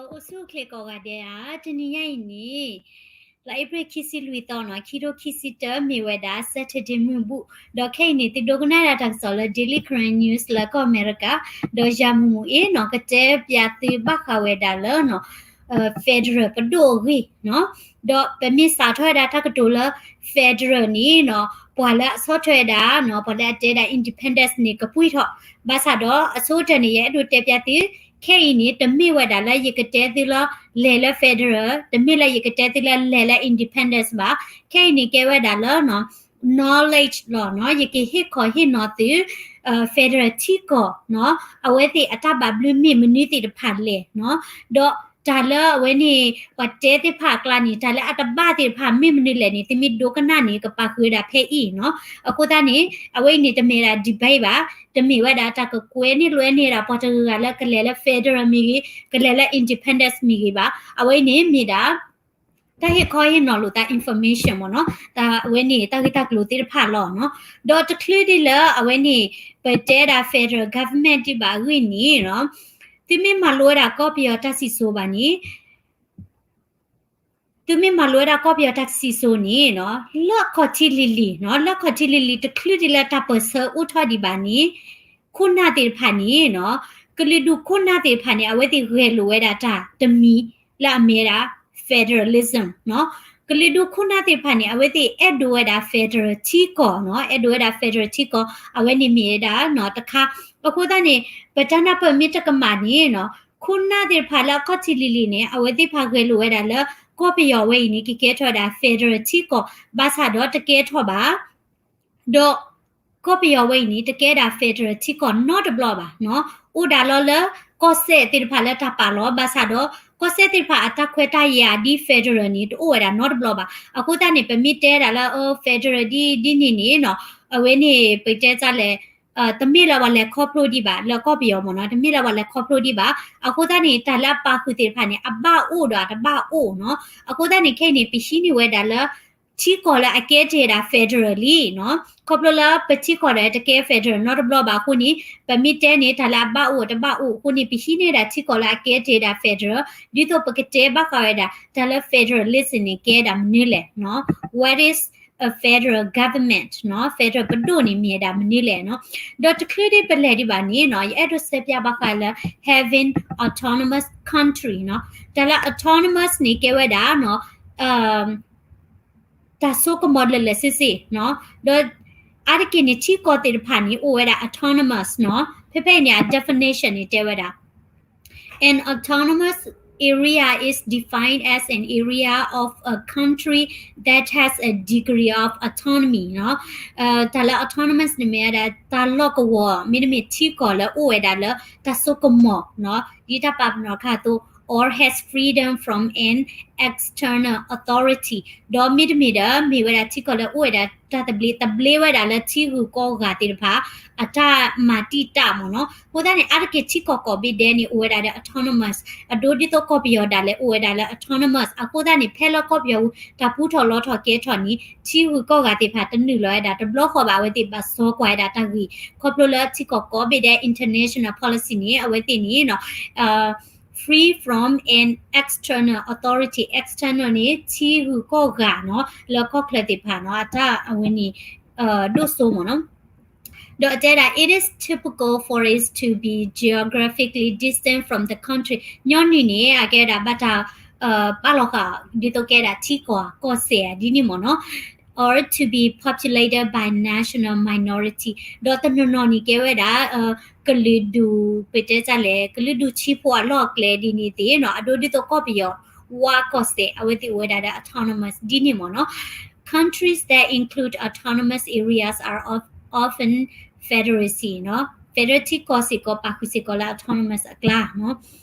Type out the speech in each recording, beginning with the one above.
အိၣ်ဆူၣ်အိၣ်ချ့ကိးဂၤဒဲးဧါ, တနံၤညါအံၤန့ၣ် လါအ့ဖြ့ၣ်ခံဆံလွံၢ်သီနီၤ, ခံထိခံဆံတၢ မ့ၢ်ဝဲဒၣ် Saturday မုၢ်ဘူၣ်, ဒီးခဲအံၤန့ၣ် သုဒိကနၣ်ဒၣ်တၢ်ကစီၣ်လၢ Daily Karen News လၢကီၢ်အမဲရကၤ, ဒီးယၤမူမူအ့ၣ်နီၤ ကတဲပၠးသုဘၣ်ဃးဝဲဒၣ်လၢ federal ပဒိၣ်အဂ့ၢ်နီၤ, ဒီးပမ့ၢ်စးထီၣ်ဝဲဒၣ်တၢ်ကတိၤလၢ federal န့ၣ်နီၤ, ပှၤလၢအဆီၣ်ထွဲဝဲဒၣ်နီၤ, ပှၤလၢအတဲဒၣ် independence န့ၣ် ကပှံၢ်ထီၣ်, ဘၣ်ဆၣ်ဒီးအဆိကတၢၢ်န့ၣ် ယအဲၣ်ဒိးတဲပၠးသု, ခဲအံၤန့ၣ် တမ့ၢ်ဝဲဒၣ်လၢယကတဲသုလၢလဲၤလၢ federal, တမ့ၢ်လၢယကတဲသုလၢလဲၤလၢ independence ဘၣ်, ခဲအံၤန့ၣ်ကဲဝဲဒၣ်လၢ knowledge လီၤနီၤ, ယကဟ့ၣ်ခီဟ့ၣ်နီၤသု federal ထံကီၢ်နီၤ, အဝဲသ့ၣ်အတၢ်ဘၣ်ဘျုးမ့ၢ်မနုၤသ့ၣ်တဖၣ်လဲၣ်နီၤ, ဒီးတၢ်လၢအဝဲန့ၣ် ပှၤတဲသ့ၣ်တဖၣ်အကျါန့ၣ် တၢ်လၢအတဘၣ်သ့ၣ်တဖၣ်မ့ၢ်မနုၤလဲၣ်န့ၣ် သုမ့ၢ်ဒိကနၣ်န့ၣ် ကပာ်ဃုာ်ဝဲဒၣ်ဖဲအံၤနီၤ, အဃိသတးန့ၣ် အဝဲအံၤန့ၣ် တမ့ၢ်ဒၣ် debate ဘၣ်, တမ့ၢ်ဝဲဒၣ်တၢ်ကကွဲန့ၢ်လွဲန့ၢ်ဒၣ်ပှၤတဂၤဂၤလၢကလဲၤလၢ federal မ့ၢ်ဂ့ၤ, ကလဲၤလၢ independence မ့ၢ်ဂ့ၤဘၣ်, အဝဲအံၤန့ၣ်မ့ၢ်ဒၣ် တၢ်ဟ့ၣ်ခီဟ့ၣ်နီၤလိာ်သး information မ့ၢ်နီၤ, တၢ်အဝဲန့ၣ် တၢ်ဂ့ၢ်တၢ်ကျိၤသ့ၣ်တဖၣ်လီၤနီၤ, ဒီးတချုးဒ်လၢအဝဲန့ၣ် ပတဲဒၣ် federal government ဒံးဘၣ်အဂ့ၢ်န့ၣ်နီၤ, သုမ့ၢ်မၤလိဝဲဒၣ်ကီၢ်ပယီၤတၢ်စံၣ်စိၤဘၣ်န့ၣ် သုမ့ၢ်မၤလိဝဲဒၣ်ကီၢ်ပယီၤတၢ်စံၣ်စိၤန့ၣ်နီၤ, လၢအခီၣ်ထံးလံၤလံၤနီၤ, လၢအခီၣ်ထံးလံၤလံၤ တချုးဒ်လၢတၢ်ပၢၢ်ဆၢအိၣ်ထီၣ်ဒံးဘၣ်န့ၣ် ခိၣ်နၢ်သ့ၣ်တဖၣ်န့ၣ်နီၤ, ကလုာ်ဒူၣ်ခိၣ်နၢ်သ့ၣ်တဖၣ်န့ၣ် အဝဲသ့ၣ်ဂဲၤလိာ်ဝဲဒၣ်တၢ်တမံၤလၢအမ့ၢ်ဝဲဒၣ် federalism နီၤ, ကလုာ်ဒူၣ်ခိၣ်နၢ်သ့ၣ်တဖၣ်န့ၣ် အဝဲသ့ၣ်အဲၣ်ဒိးဝဲဒၣ် federal ထံကီၢ်နီၤ, အဲၣ်ဒိးဝဲဒၣ် federal ထံကီၢ်, အဝဲန့ၣ်မ့ၢ်ဝဲဒၣ်နီၤ တခါ, အဃိသတးန့ၣ် ပတၢ်နၢ်ပၢၢ်မ့ၢ်တကမၣ်န့ၣ်နီၤ, ခိၣ်နၢ်သ့ၣ်တဖၣ်လၢအခီၣ်ထံးလံၤလံၤန့ၣ် အဝဲသ့ၣ်တဖၣ်ဂဲၤလိာ်ဝဲဒၣ်လၢ ကီၢ်ပယီၤဝဲအံၤန့ၣ် ကကဲထီၣ်ဝဲဒၣ် federal ထံကီၢ်, ဘၣ်ဆၣ်ဒီးတကဲထီၣ်ဘၣ် ဒီးကီၢ်ပယီၤဝဲအံၤန့ၣ် တကဲဒၣ် federal ထံကီၢ်နီတဘျီဘၣ်နီၤ, အိၣ်ဒၣ်လီၤလၢကီၢ်စဲၣ်သ့ၣ်တဖၣ်လၢတၢ်ပာ်လီၤ, ဘၣ်ဆၣ်ဒီးကီၢ်စဲၣ်သ့ၣ်တဖၣ်အတၢ်ခွဲးတၢ်ယာ်ဒ် federal န့ၣ် တအိၣ်ဝဲဒၣ်နီတဘျီဘၣ်. အဃိသတးန့ၣ် ပမ့ၢ်တဲဒၣ်လၢ အ federal ဒ်ဒ်န့ၣ်န့ၣ်နီၤ, အဝဲန့ၣ် ပတဲတၢ်လဲၣ် တမ့ၢ်လၢပှၤလဲၤခီဖျိဒံးဘၣ် လၢကီၢ်ပယီၤမ့ၢ်နီၤ, တမ့ၢ်လၢပှၤလဲၤခီဖျိဒံးဘၣ်. အဃိသတးန့ၣ် တၢ်လၢအပာ်ဃုာ်သ့ၣ်တဖၣ်န့ၣ် အဘၣ်အိၣ်ဒီးအတဘၣ်အိၣ်နီၤ. အဃိသတးန့ၣ် ခဲအံၤန့ၣ် ပဟံးန့ၢ်ဝဲဒၣ်လၢ ထံကီၢ်လၢအကဲတ့ၢ်ဒၣ် federal လံနီၤ. ခီဖျိလၢပထံကီၢ်ဒီးတကဲ federal နီတဘျီဘၣ်အဃိန့ၣ် ပမ့ၢ်တဲန့ၣ် တၢ်လၢအဘၣ်အိၣ်တဘၣ်အိၣ်အဃိန့ၣ် ပဟံးန့ၢ်ဒၣ်ထံကီၢ်လၢအကဲတ့ၢ်ဒၣ် federal, ဒ်သိးပကတဲဘၣ်ဃးဝဲဒၣ် တၢ်လၢ federalism န့ၣ် ကဲဒၣ်မနုၤလဲၣ်နီၤ. What is a federal government နီၤ, federal ပဒိၣ်န့ၣ်မ့ၢ်ဝဲဒၣ်မနုၤလဲၣ်နီၤ. ဒီးတချုးဒံးပလဲၤဒံးဘၣ်န့ၣ်နီၤ, ယအဲၣ်ဒိးစဲးပၠးဘၣ်ဃးလၢ having autonomous country နီၤ. တၢ်လၢ autonomous န့ၣ် ကဲဝဲဒၣ်နီၤ တၢ်စိကမီၤလၢာ်လၢာ်ဆ့ဆ့နီၤ, ဒီးအါတက့ၢ်န့ၣ် ထံကီၢ်သ့ၣ်တဖၣ်န့ၣ် အိၣ်ဝဲဒၣ် autonomous နီၤ, ဖဲဖဲအံၤန့ၣ် အ definition န့ၣ် တဲဝဲဒၣ် An autonomous area is defined as an area of a country that has a degree of autonomy နီၤ. တၢ်လၢ autonomous န့ၣ်မ့ၢ်ဝဲဒၣ် တၢ်လီၢ်ကဝီၤ မ့တမ့ၢ်ထံကီၢ်လၢအိၣ်ဝဲဒၣ်လၢတၢ်စိကမီၤနီၤ, ဒ်တၢ်ပာ်ပနီၣ်တခါအသိး or has freedom from an external authority ဒီးမ့တမ့ၢ်ဒီး မ့ၢ်ဝဲဒၣ်ထံကီၢ်လၢအိၣ်ဝဲဒၣ်တၢ်သဘျ့ သဘျ့ဝဲဒၣ်လၢထံဂုၤကီၢ်ဂၤသ့ၣ်တဖၣ် အတၢ်မၤတံာ်တာ်မ့ၢ်နီၤ. အဃိသတးန့ၣ် အါတက့ၢ်ထံကီၢ်ကိးဘ့ၣ်ဒဲးန့ၣ် အိၣ်ဝဲဒၣ်ဒီး autonomous အဒိဒ်သိးကီၢ်ပယီၤဒၣ်လဲာ်အိၣ်ဝဲဒၣ်လၢ autonomous အဃိသတးန့ၣ် ဖဲလၢကီၢ်ပယီၤတၢ်ပူထီၣ်လီထီၣ်ကဲထီၣ်န့ၣ် ထံဂုၤကီၢ်ဂၤသ့ၣ်တဖၣ်တနုာ်လီၤဝဲဒၣ်တဘျီဃီဘၣ် အဝဲသ့ၣ်ဘၣ်စီကွၢ်ဝဲဒၣ်တၢ်ဂ့ၢ် ခီဖျိလၢထံကီၢ်ကိးဘ့ၣ်ဒဲး international policy န့ၣ် အဝဲသ့ၣ်န့ၣ်နီၤ free from an external authority, external န့ၣ် ထံဂုၤကီၢ်ဂၤနီၤ လၢကီၢ်ချၢသ့ၣ်တဖၣ်နီၤ အတၢ်အဝဲန့ၣ် ဒိၣ်စိမ့ၢ်နီၤ. ဒီးအတဲဒၣ် it is typical for it to be geographically distant from the country ညီနုၢ်န့ၣ် အကဲဝဲဒၣ်ဘၣ်တၢ် ပာ်လီၤဃာ် ဒ်သိးကဲဒၣ်ထံကီၢ်ကီၢ်စဲၣ်ဒ်န့ၣ်မ့ၢ်နီၤ or to be populated by national minority ဒီးတနီၤနီၤန့ၣ် ကဲဝဲဒၣ် ကလုာ်ဒူၣ် ပတဲတၢ်လဲၣ် ကလုာ်ဒူၣ်ထံဖိအလီၢ်အကျဲဒ်န့ၣ်သ့ၣ်နီၤ အဒိဒ်သိးကီၢ်ပယီၤ ဝါကီၢ်စဲၣ် အဝဲသ့ၣ်အိၣ်ဝဲဒၣ်ဒီး autonomous ဒ်န့ၣ်မ့ၢ်နီၤ Countries that include autonomous areas are of, often federacy နီၤ federal ထံကီၢ်စ့ၢ်ကီး ပာ်ဃုာ်စ့ၢ်ကီးလၢ autonomous အကျါနီၤ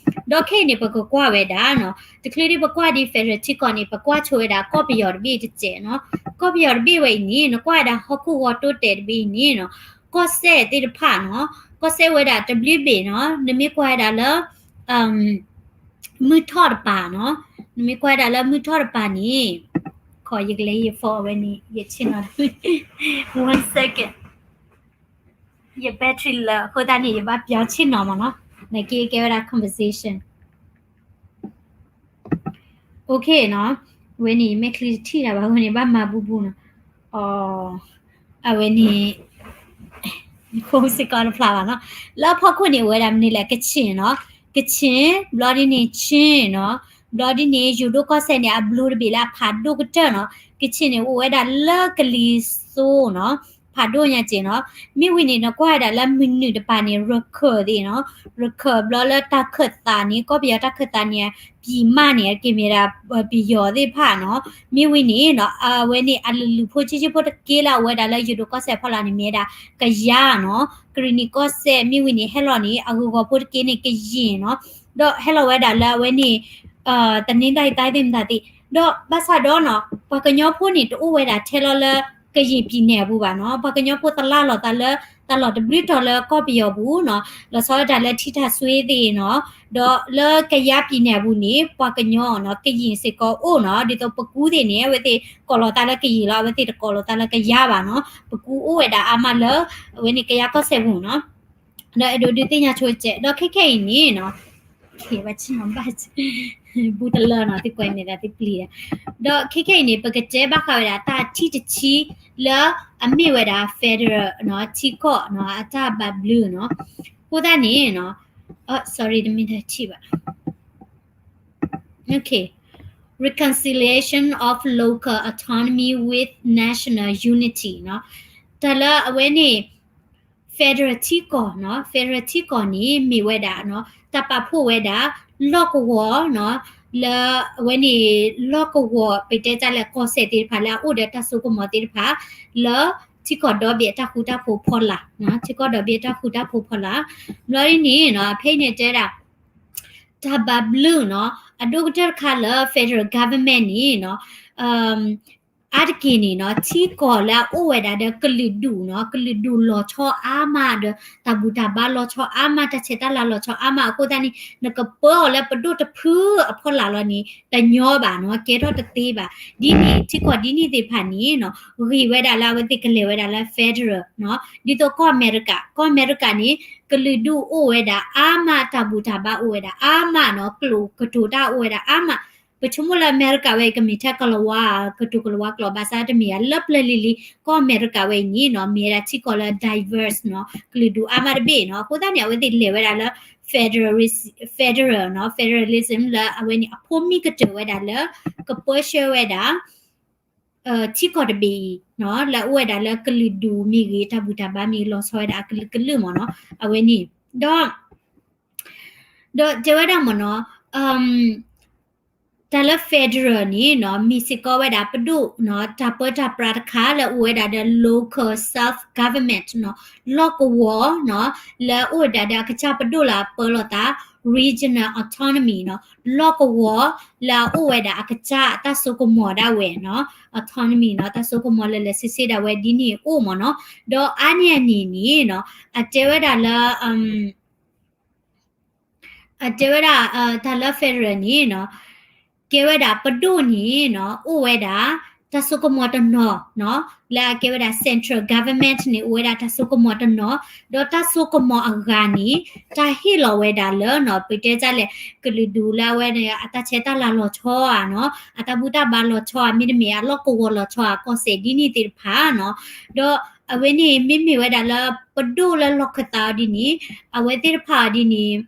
ဒီးခဲအံၤန့ၣ် ပကကွၢ်ဝဲဒၣ်နီၤ တချုးဒံးပကွၢ်ဒံး federal ထံကီၢ်န့ၣ် ပကွၢ်ဆိဝဲဒၣ်ကီၢ်ပယီၤတဘ့ၣ်တစဲးနီၤ ကီၢ်ပယီၤတဘ့ၣ်ဝဲအံၤန့ၣ် နကွၢ်ဝဲဒၣ်ဟီၣ်ခိၣ်ဂီၤတိတဲာ်တဘ့ၣ်အံၤန့ၣ်နီၤ ကီၢ်စဲၣ်သ့ၣ်တဖၣ်နီၤ ကီၢ်စဲၣ်ဝဲဒၣ်တဘျုးဘ့ၣ်နီၤ နမ့ၢ်ကွၢ်ဝဲဒၣ်လၢ မုၢ်ထီၣ်တပၤနီၤ နမ့ၢ်ကွၢ်ဝဲဒၣ်လၢမုၢ်ထီၣ်တပၤန့ၣ် ခီ ယကလဲၤ ယ phone အဝဲန့ၣ် ယဆ့ၣ်နီၤ one second ယ battery လၢအဃိသတးန့ၣ် ယဘၣ်ပျီဆ့ၣ်နီၤမ့ၢ်နီၤ နက့ကဲဝဲဒၣ် conversation OK နီၤ, အဝဲန့ၣ် မ့ၢ်ချံတထံၣ်တၢ်ဘၣ် အဝဲန့ၣ် ဘၣ်မၤဘူးဘူးနီၤ, အဝဲန့ၣ် ခိစ့ၢ်ကီးတဖျါဘၣ်နီၤ, လၢအဖီခိၣ်န့ၣ် အိၣ်ဝဲဒၣ်မနုၤလဲၣ် ကချ့ၣ်နီၤ, ကချ့ၣ် ဘျီဒ်န့ၣ် ခၠ့ၣ်နီၤ, ဘျီဒ်န့ၣ် ယိၤဒိၣ်ကီၢ်စဲၣ်န့ၣ် အဘျိတဘ့ၣ်လၢအဖးဒိၣ်ကတၢၢ်နီၤ, ကချ့ၣ်န့ၣ် အိၣ်ဝဲဒၣ်လၢကလံၤစိနီၤ, ဖးဒိၣ်ညါက့နီၤ, မ့ၢ်ဝံၤန့ၣ် နကွၢ်ဝဲဒၣ်လၢမနုၤတပၤန့ၣ် ရခၢၣ်သ့ၣ်နီၤ, ရခၢၣ်ဘျီလၢတၢ်ခၢၣ်သးန့ၣ် ကီၢ်ပယီၤတၢ်ခၢၣ်သးန့ၣ် ပံၤမၣ်န့ၣ် က့ၤမ့ၢ်ဒၣ် ပယီၤသ့ၣ်တဖၣ်နီၤ, မ့ၢ်ဝံၤန့ၣ်နီၤ အဝဲန့ၣ် အလုၢ်လုၢ်ဖိဆ့ဆ့ဖိတက့လၢအဝဲဒၣ်လၢယိၤဒိၣ်ကီၢ်စဲၣ်ဖီလာ်န့ၣ် မ့ၢ်ဝဲဒၣ်ကယါနီၤ, ကရံၣ်နံၣ်ကီၢ်စဲၣ် မ့ၢ်ဝံၤန့ၣ် ဟဲလီၤန့ၣ် အဂုၤဂီၤဖိတက့န့ၣ် ကယ့ၣ်နီၤ, ဒီးဟဲလီၤဝဲဒၣ်လၢအဝဲန့ၣ် တနင်္သာရီတိုင်းသ့ၣ်မတၤသ့ၣ်, ဒီးဘၣ်ဆၣ်ဒီးနီၤ ပှၤကညီဖိန့ၣ် တအိၣ်ဝဲဒၣ်ထဲလီၤလၢ ကယ့ၣ်ပံၤနဲၣ်အပူၤဘၣ်နီၤ, ပှၤကညီဖိသလၣ်လီၤသးလၢ တၢ်လီၢ်တဘျုးတီၤလၢကီၢ်ပယီၤပူၤနီၤ, လီၤဆီဒၣ်တၢ်လၢထံထၣ်စွ့သ့ၣ်နီၤ, ဒီးလၢကယါပံၤနဲၣ်အပူၤန့ၣ် ပှၤကညီနီၤ ကယ့ၣ်စ့ၢ်ကီးအိၣ်နီၤ, ဒ်သိးပကူသ့ၣ်န့ၣ် အဝဲသ့ၣ်ကိးလီၤသးလၢကယ့ၣ်လီၤ, အဝဲသ့ၣ်တကိးလီၤသးလၢကယါဘၣ်နီၤ, ပကူအိၣ်ဝဲဒၣ်အါမးလၢ အဝဲန့ၣ်ကယါကီၢ်စဲၣ်ပူၤနီၤ, ဒီးအဲၣ်ဒိးဒုးသ့ၣ်ညါဆိကဲး, ဒီးခဲခဲအံၤန့ၣ်နီၤ ဘၣ်ဆ့ၣ်နီၤ ဘၣ် ဘူးတလၢနီၤ သုကွဲးန့ၣ်ဒၣ်သုပျံၤဒၣ်, ဒီးခဲခဲအံၤန့ၣ် ပကတဲဘၣ်ဃးဝဲဒၣ်တၢ်ထံၣ်တထံၣ် လၢအမ့ၢ်ဝဲဒၣ် federal နီၤ ထံကီၢ်နီၤ အတၢ်ဘၣ်ဘျုးနီၤ, အဃိသတးန့ၣ်နီၤ sorry တမ့ၢ်တၢ်ထံၣ်ဘၣ် reconciliation of local autonomy with national unity နီၤ, တၢ်လၢအဝဲန့ၣ် federal ထံကီၢ်နီၤ federal ထံကီၢ်န့ၣ် မ့ၢ်ဝဲဒၣ်နီၤ တၢ်ပာ်ဖှိၣ်ဝဲဒၣ် လီၢ်ကဝီၤနီၤ လၢအဝဲန့ၣ် လီၢ်ကဝီၤ ပတဲတၢ်လၢကီၢ်စဲၣ်သ့ၣ်တဖၣ် လၢအအိၣ်ဒီးတၢ်စိကမီၤသ့ၣ်တဖၣ် လၢထံကီၢ်ဒီဘ့ၣ်အတၢ်ဃူတၢ်ဖိးဖီလာ်နီၤ ထံကီၢ်ဒီဘ့ၣ်အတၢ်ဃူတၢ်ဖိးဖီလာ်, ဘျီဒ်န့ၣ်နီၤ ဖဲအံၤန့ၣ်တဲဒၣ် တၢ်ဘၣ်ဘျုးနီၤ အဒိၣ်ကတၢၢ်တခါလၢ federal government န့ၣ်နီၤ အါတက့ၢ်န့ၣ်နီၤ ထံကီၢ်လၢအအိၣ်ဝဲဒၣ်ဒီးကလုာ်ဒူၣ်နီၤ ကလုာ်ဒူၣ်လီၤဆီအါမးဒီး တၢ်ဘူၣ်တၢ်ဘါလီၤဆီအါမး တၢ်ဆဲးတၢ်လၤလီၤဆီအါမး အဃိသတးန့ၣ် နကပၢအီၤလၢပဒိၣ်တဖုအဖီလာ်လီၤန့ၣ် တညီဘၣ်နီၤ ကဲထီၣ်တသ့ဘၣ်. ဒ်န့ၣ် ထံကီၢ်ဒ်န့ၣ်သ့ၣ်တဖၣ်န့ၣ်နီၤ ဂ့ၤဝဲဒၣ်လၢအဝဲသ့ၣ်ကလဲၤဝဲဒၣ်လၢ federal နီၤ ဒ်သိးကီၢ်အမဲရကၤ ကီၢ်အမဲရကၤန့ၣ် ကလုာ်ဒူၣ်အိၣ်ဝဲဒၣ်အါမး တၢ်ဘူၣ်တၢ်ဘါအိၣ်ဝဲဒၣ်အါမးနီၤ ကျိာ်ကတိၤတၢ်အိၣ်ဝဲဒၣ်အါမး ပဆိကမိၣ်လၢအမဲရကၤဝဲအံၤ ကမ့ၢ်ထဲကလၤဝါ ကတိၤကလၤဝါကျိာ် ဘၣ်ဆၣ်တမ့ၢ်ဧါ လၢပျၢၤလံၤလံၤ ကီၢ်အမဲရကၤဝဲအံၤန့ၣ်နီၤ မ့ၢ်ဝဲဒၣ်ထံကီၢ်လၢ diverse နီၤ ကလုာ်ဒူၣ်အါမးတဘ့ၣ်နီၤ အဃိသတးန့ၣ် အဝဲသ့ၣ်လဲၤဝဲဒၣ်လၢ federal federal နီၤ federalism လၢအဝဲန့ၣ် အဖိမံကတၢၢ်ဝဲဒၣ်လၢ ကပၢဆှၢဝဲဒၣ် ထံကီၢ်တဘ့ၣ်အံၤနီၤ လၢအအိၣ်ဝဲဒၣ်လၢကလုာ်ဒူၣ်မ့ၢ်ဂ့ၤ တၢ်ဘူၣ်တၢ်ဘါမ့ၢ်ဂ့ၤ လီၤဆီဝဲဒၣ်အကလုာ်ကလုာ်မ့ၢ်နီၤ အဝဲန့ၣ် ဒီး ဒီးတဲဝဲဒၣ်မ့ၢ်နီၤ တၢ်လၢ federal န့ၣ်နီၤ မ့ၢ်စ့ၢ်ကီးဝဲဒၣ်ပဒိၣ်နီၤ တၢ်ပၢတၢ်ပြးတခါလၢအိၣ်ဝဲဒၣ်ဒီး local self government နီၤ လီၢ်ကဝီၤနီၤ လၢအအိၣ်ဝဲဒၣ်ဒီးအကစၢ်ပဒိၣ်လၢအပၢလီၤသး regional autonomy နီၤ လီၢ်ကဝီၤလၢအအိၣ်ဝဲဒၣ်အကစၢ်အတၢ်စိကမီၤဒၣ်ဝဲနီၤ autonomy နီၤ တၢ်စိကမီၤလၢလၢဆ့ဆ့ဒၣ်ဝဲဒ်န့ၣ်အိၣ်မ့ၢ်နီၤ ဒီးအါန့ၢ်အန့ၣ်န့ၣ်နီၤ အတဲဝဲဒၣ်လၢ အတဲဝဲဒၣ် တၢ်လၢ federal န့ၣ်နီၤ ကဲဝဲဒၣ်ပဒိၣ်န့ၣ်နီၤ အိၣ်ဝဲဒၣ် တၢ်စိကမီၤတနီၤနီၤ လၢအကဲဝဲဒၣ် central government န့ၣ် အိၣ်ဝဲဒၣ်တၢ်စိကမီၤတနီၤ ဒီးတၢ်စိကမီၤအဂၤန့ၣ် တၢ်ဟ့ၣ်လီၤဝဲဒၣ်လၢနီၤ ပတဲတၢ်လဲၣ် ကလုာ်ဒူၣ်လၢအဝဲန့ၣ် အတၢ်ဆဲးတၢ်လၤလီၤဆီဧါနီၤ အတၢ်ဘူၣ်တၢ်ဘါလီၤဆီဧါ မ့တမ့ၢ်အလီၢ်ကဝီၤလီၤဆီဧါ ကီၢ်စဲၣ်ဒ်န့ၣ်သ့ၣ်တဖၣ်နီၤ ဒီးအဝဲန့ၣ် မ့မ့ၢ်ဝဲဒၣ်လၢပဒိၣ်လၢလီၢ်ခၢၣ်သးအီၤဒ်န့ၣ် အဝဲသ့ၣ်တဖၣ်အီၤဒ်န့ၣ်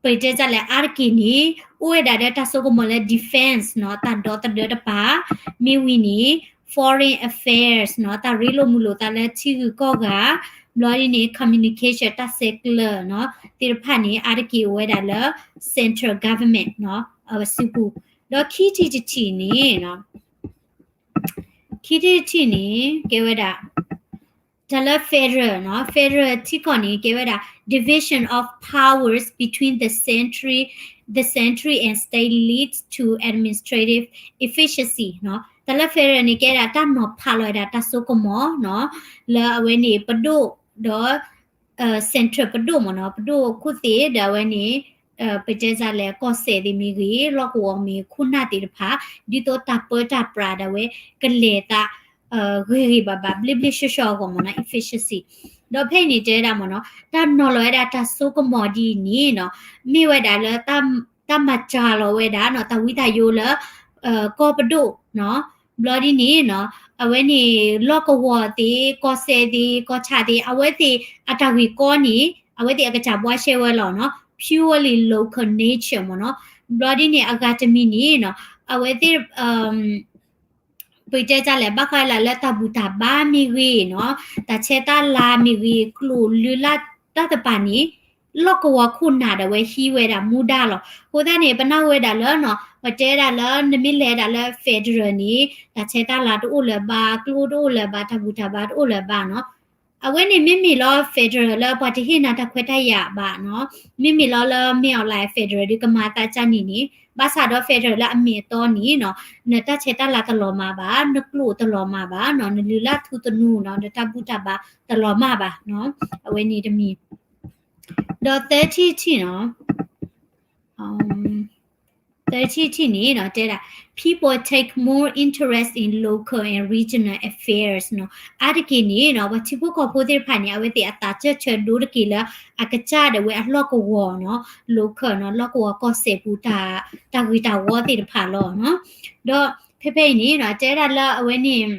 ပတဲတၢ်လဲၣ် အါတက့ၢ်န့ၣ် အိၣ်ဝဲဒၣ်ဒီးတၢ်စိကမီၤလၢ defense နီၤ တၢ်ဒီသဒၢတပၤ, မ့ၢ်ဝံၤန့ၣ် foreign affairs နီၤ တၢ်ရ့လိာ်မုာ်လိာ်သးလၢထံဂုၤကီၢ်ဂၤ, ဘျီဒ်န့ၣ် communication တၢ်ဆဲးကျၢနီၤ သ့ၣ်တဖၣ်န့ၣ် အါတက့ၢ်အိၣ်ဝဲဒၣ်လၢ central government နီၤ အစုပူၤ, ဒီးခံထံၣ်တထံၣ်န့ၣ် ခံထံၣ်တထံၣ်န့ၣ် ကဲဝဲဒၣ် တၢ်လၢ federal နီၤ federal ထံကီၢ်န့ၣ် ကဲဝဲဒၣ် division of powers between the century, the century and state leads to administrative efficiency နီၤ တၢ်လၢ federal န့ၣ် ကဲဒၣ်တၢ်နီၤဖးလီၤဝဲဒၣ်တၢ်စိကမီၤနီၤ လၢအဝဲန့ၣ်ပဒိၣ်ဒီး central ပဒိၣ်မ့ၢ်နီၤ ပဒိၣ်ခိၣ်သ့ၣ်ဒီးအဝဲန့ၣ် ပတဲစ့ၢ်လဲၣ် ကီၢ်စဲၣ်သ့ၣ်မ့ၢ်ဂ့ၤ လီၢ်ကဝီၤမ့ၢ်ခိၣ်နၢ်သ့ၣ်တဖၣ် ဒ်သိးတၢ်ပၢတၢ်ပြးဒၣ်ဝဲ ကလဲၤသး ဂ့ၤဂ့ၤဘၣ်ဘၣ် ဘျ့ဘျ့ဆှီဆှီအဂီၢ်မ့ၢ်နီၤ efficiency ဒီးဖဲအံၤန့ၣ်တဲဝဲဒၣ်မ့ၢ်နီၤ တၢ်နီၤလီၤဝဲဒၣ်တၢ်စိကမီၤဒ်အံၤန့ၣ်နီၤ မ့ၢ်ဝဲဒၣ်လၢတၢ် တၢ်မၤစှၤလီၤဝဲဒၣ်နီၤ တၢ်ဝံတၢ်ယိလၢ ကီၢ်ပဒိၣ်နီၤ. ဘျီဒ်န့ၣ်နီၤ အဝဲန့ၣ် လီၢ်ကဝီၤသ့ၣ် ကီၢ်စဲၣ်သ့ၣ် ကီၢ်ဆၣ်သ့ၣ် အဝဲသ့ၣ်အတၢ်ဂ့ၢ်ကီန့ၣ် အဝဲသ့ၣ်အကစၢ်ဘှါရှဲဝဲလီၤနီၤ purely local nature မ့ၢ်နီၤ. ဘျီဒ်န့ၣ် အဂၤတမံၤန့ၣ်နီၤ အဝဲသ့ၣ် ပတဲတၢ်လဲၣ် ဘၣ်ဃးလၢတၢ်ဘူၣ်တၢ်ဘါမ့ၢ်ဂ့ၤနီၤ တၢ်ဆဲးတၢ်လၤမ့ၢ်ဂ့ၤ ကျိၣ်လၢလၢ်တၢ်တပၤန့ၣ် လီၢ်ကဝီၤခိၣ်နၢ်ဒၣ်ဝဲဟံးဝဲဒၣ်မူဒါလီၤ. အဃိသတးန့ၣ် ပနၢ်ဟူဝဲဒၣ်လၢနီၤ ပတဲဒၣ်လၢနမ့ၢ်လဲၤဒၣ်လၢ federal န့ၣ် တၢ်ဆဲးတၢ်လၤတအိၣ်လၢၤဘၣ် ကျိၣ်တအိၣ်လၢၤဘၣ် တၢ်ဘူၣ်တၢ်ဘါတအိၣ်လၢၤဘၣ်နီၤ. အဝဲန့ၣ်မ့မ့ၢ်လီၤ federal လၢပှၤတဟ့ၣ်နၤတၢ်ခွဲးတၢ်ယာ်ဘၣ်နီၤ မ့မ့ၢ်လီၤလၢမ့ၢ်အီၤလၢ federal ဒုးကမၤသးကၢ်န့ၣ်န့ၣ် ဘၣ်ဆၣ်ဒီး federal လၢအမ့ၢ်အတီန့ၣ်နီၤ နတၢ်ဆဲးတၢ်လၤတလီၤမၢ်ဘၣ် နကျိၣ်တလီၤမၢ်ဘၣ်နီၤ နလုၢ်လၢ်ထူသနူနီၤ နတၢ်ဘူၣ်တၢ်ဘါတလီၤမၢ်ဘၣ်နီၤ အဝဲန့ၣ်တမံၤ ဒီး သၢထံၣ်တထံၣ်နီၤ သၢထံၣ်တထံၣ်န့ၣ်နီၤ တဲဒၣ် people take more interest in local and regional affairs နီၤ အါတက့ၢ်န့ၣ်နီၤ ပှၤထံဖိကီၢ်ဖိသ့ၣ်တဖၣ်န့ၣ် အဝဲသ့ၣ်အသးစၢၢ်ဆၢဒိတက့ၢ်လၢ အကစၢ်ဒၣ်ဝဲအလီၢ်ကဝီၤနီၤ local နီၤ လီၢ်ကဝီၤကီၢ်စဲၣ်ပူၤ တၢ်ဂ့ၢ်တၢ်ဝီသ့ၣ်တဖၣ်လီၤနီၤ. ဒီးဖဲဖဲအံၤန့ၣ်နီၤ တဲဒၣ်လၢအဝဲန့ၣ်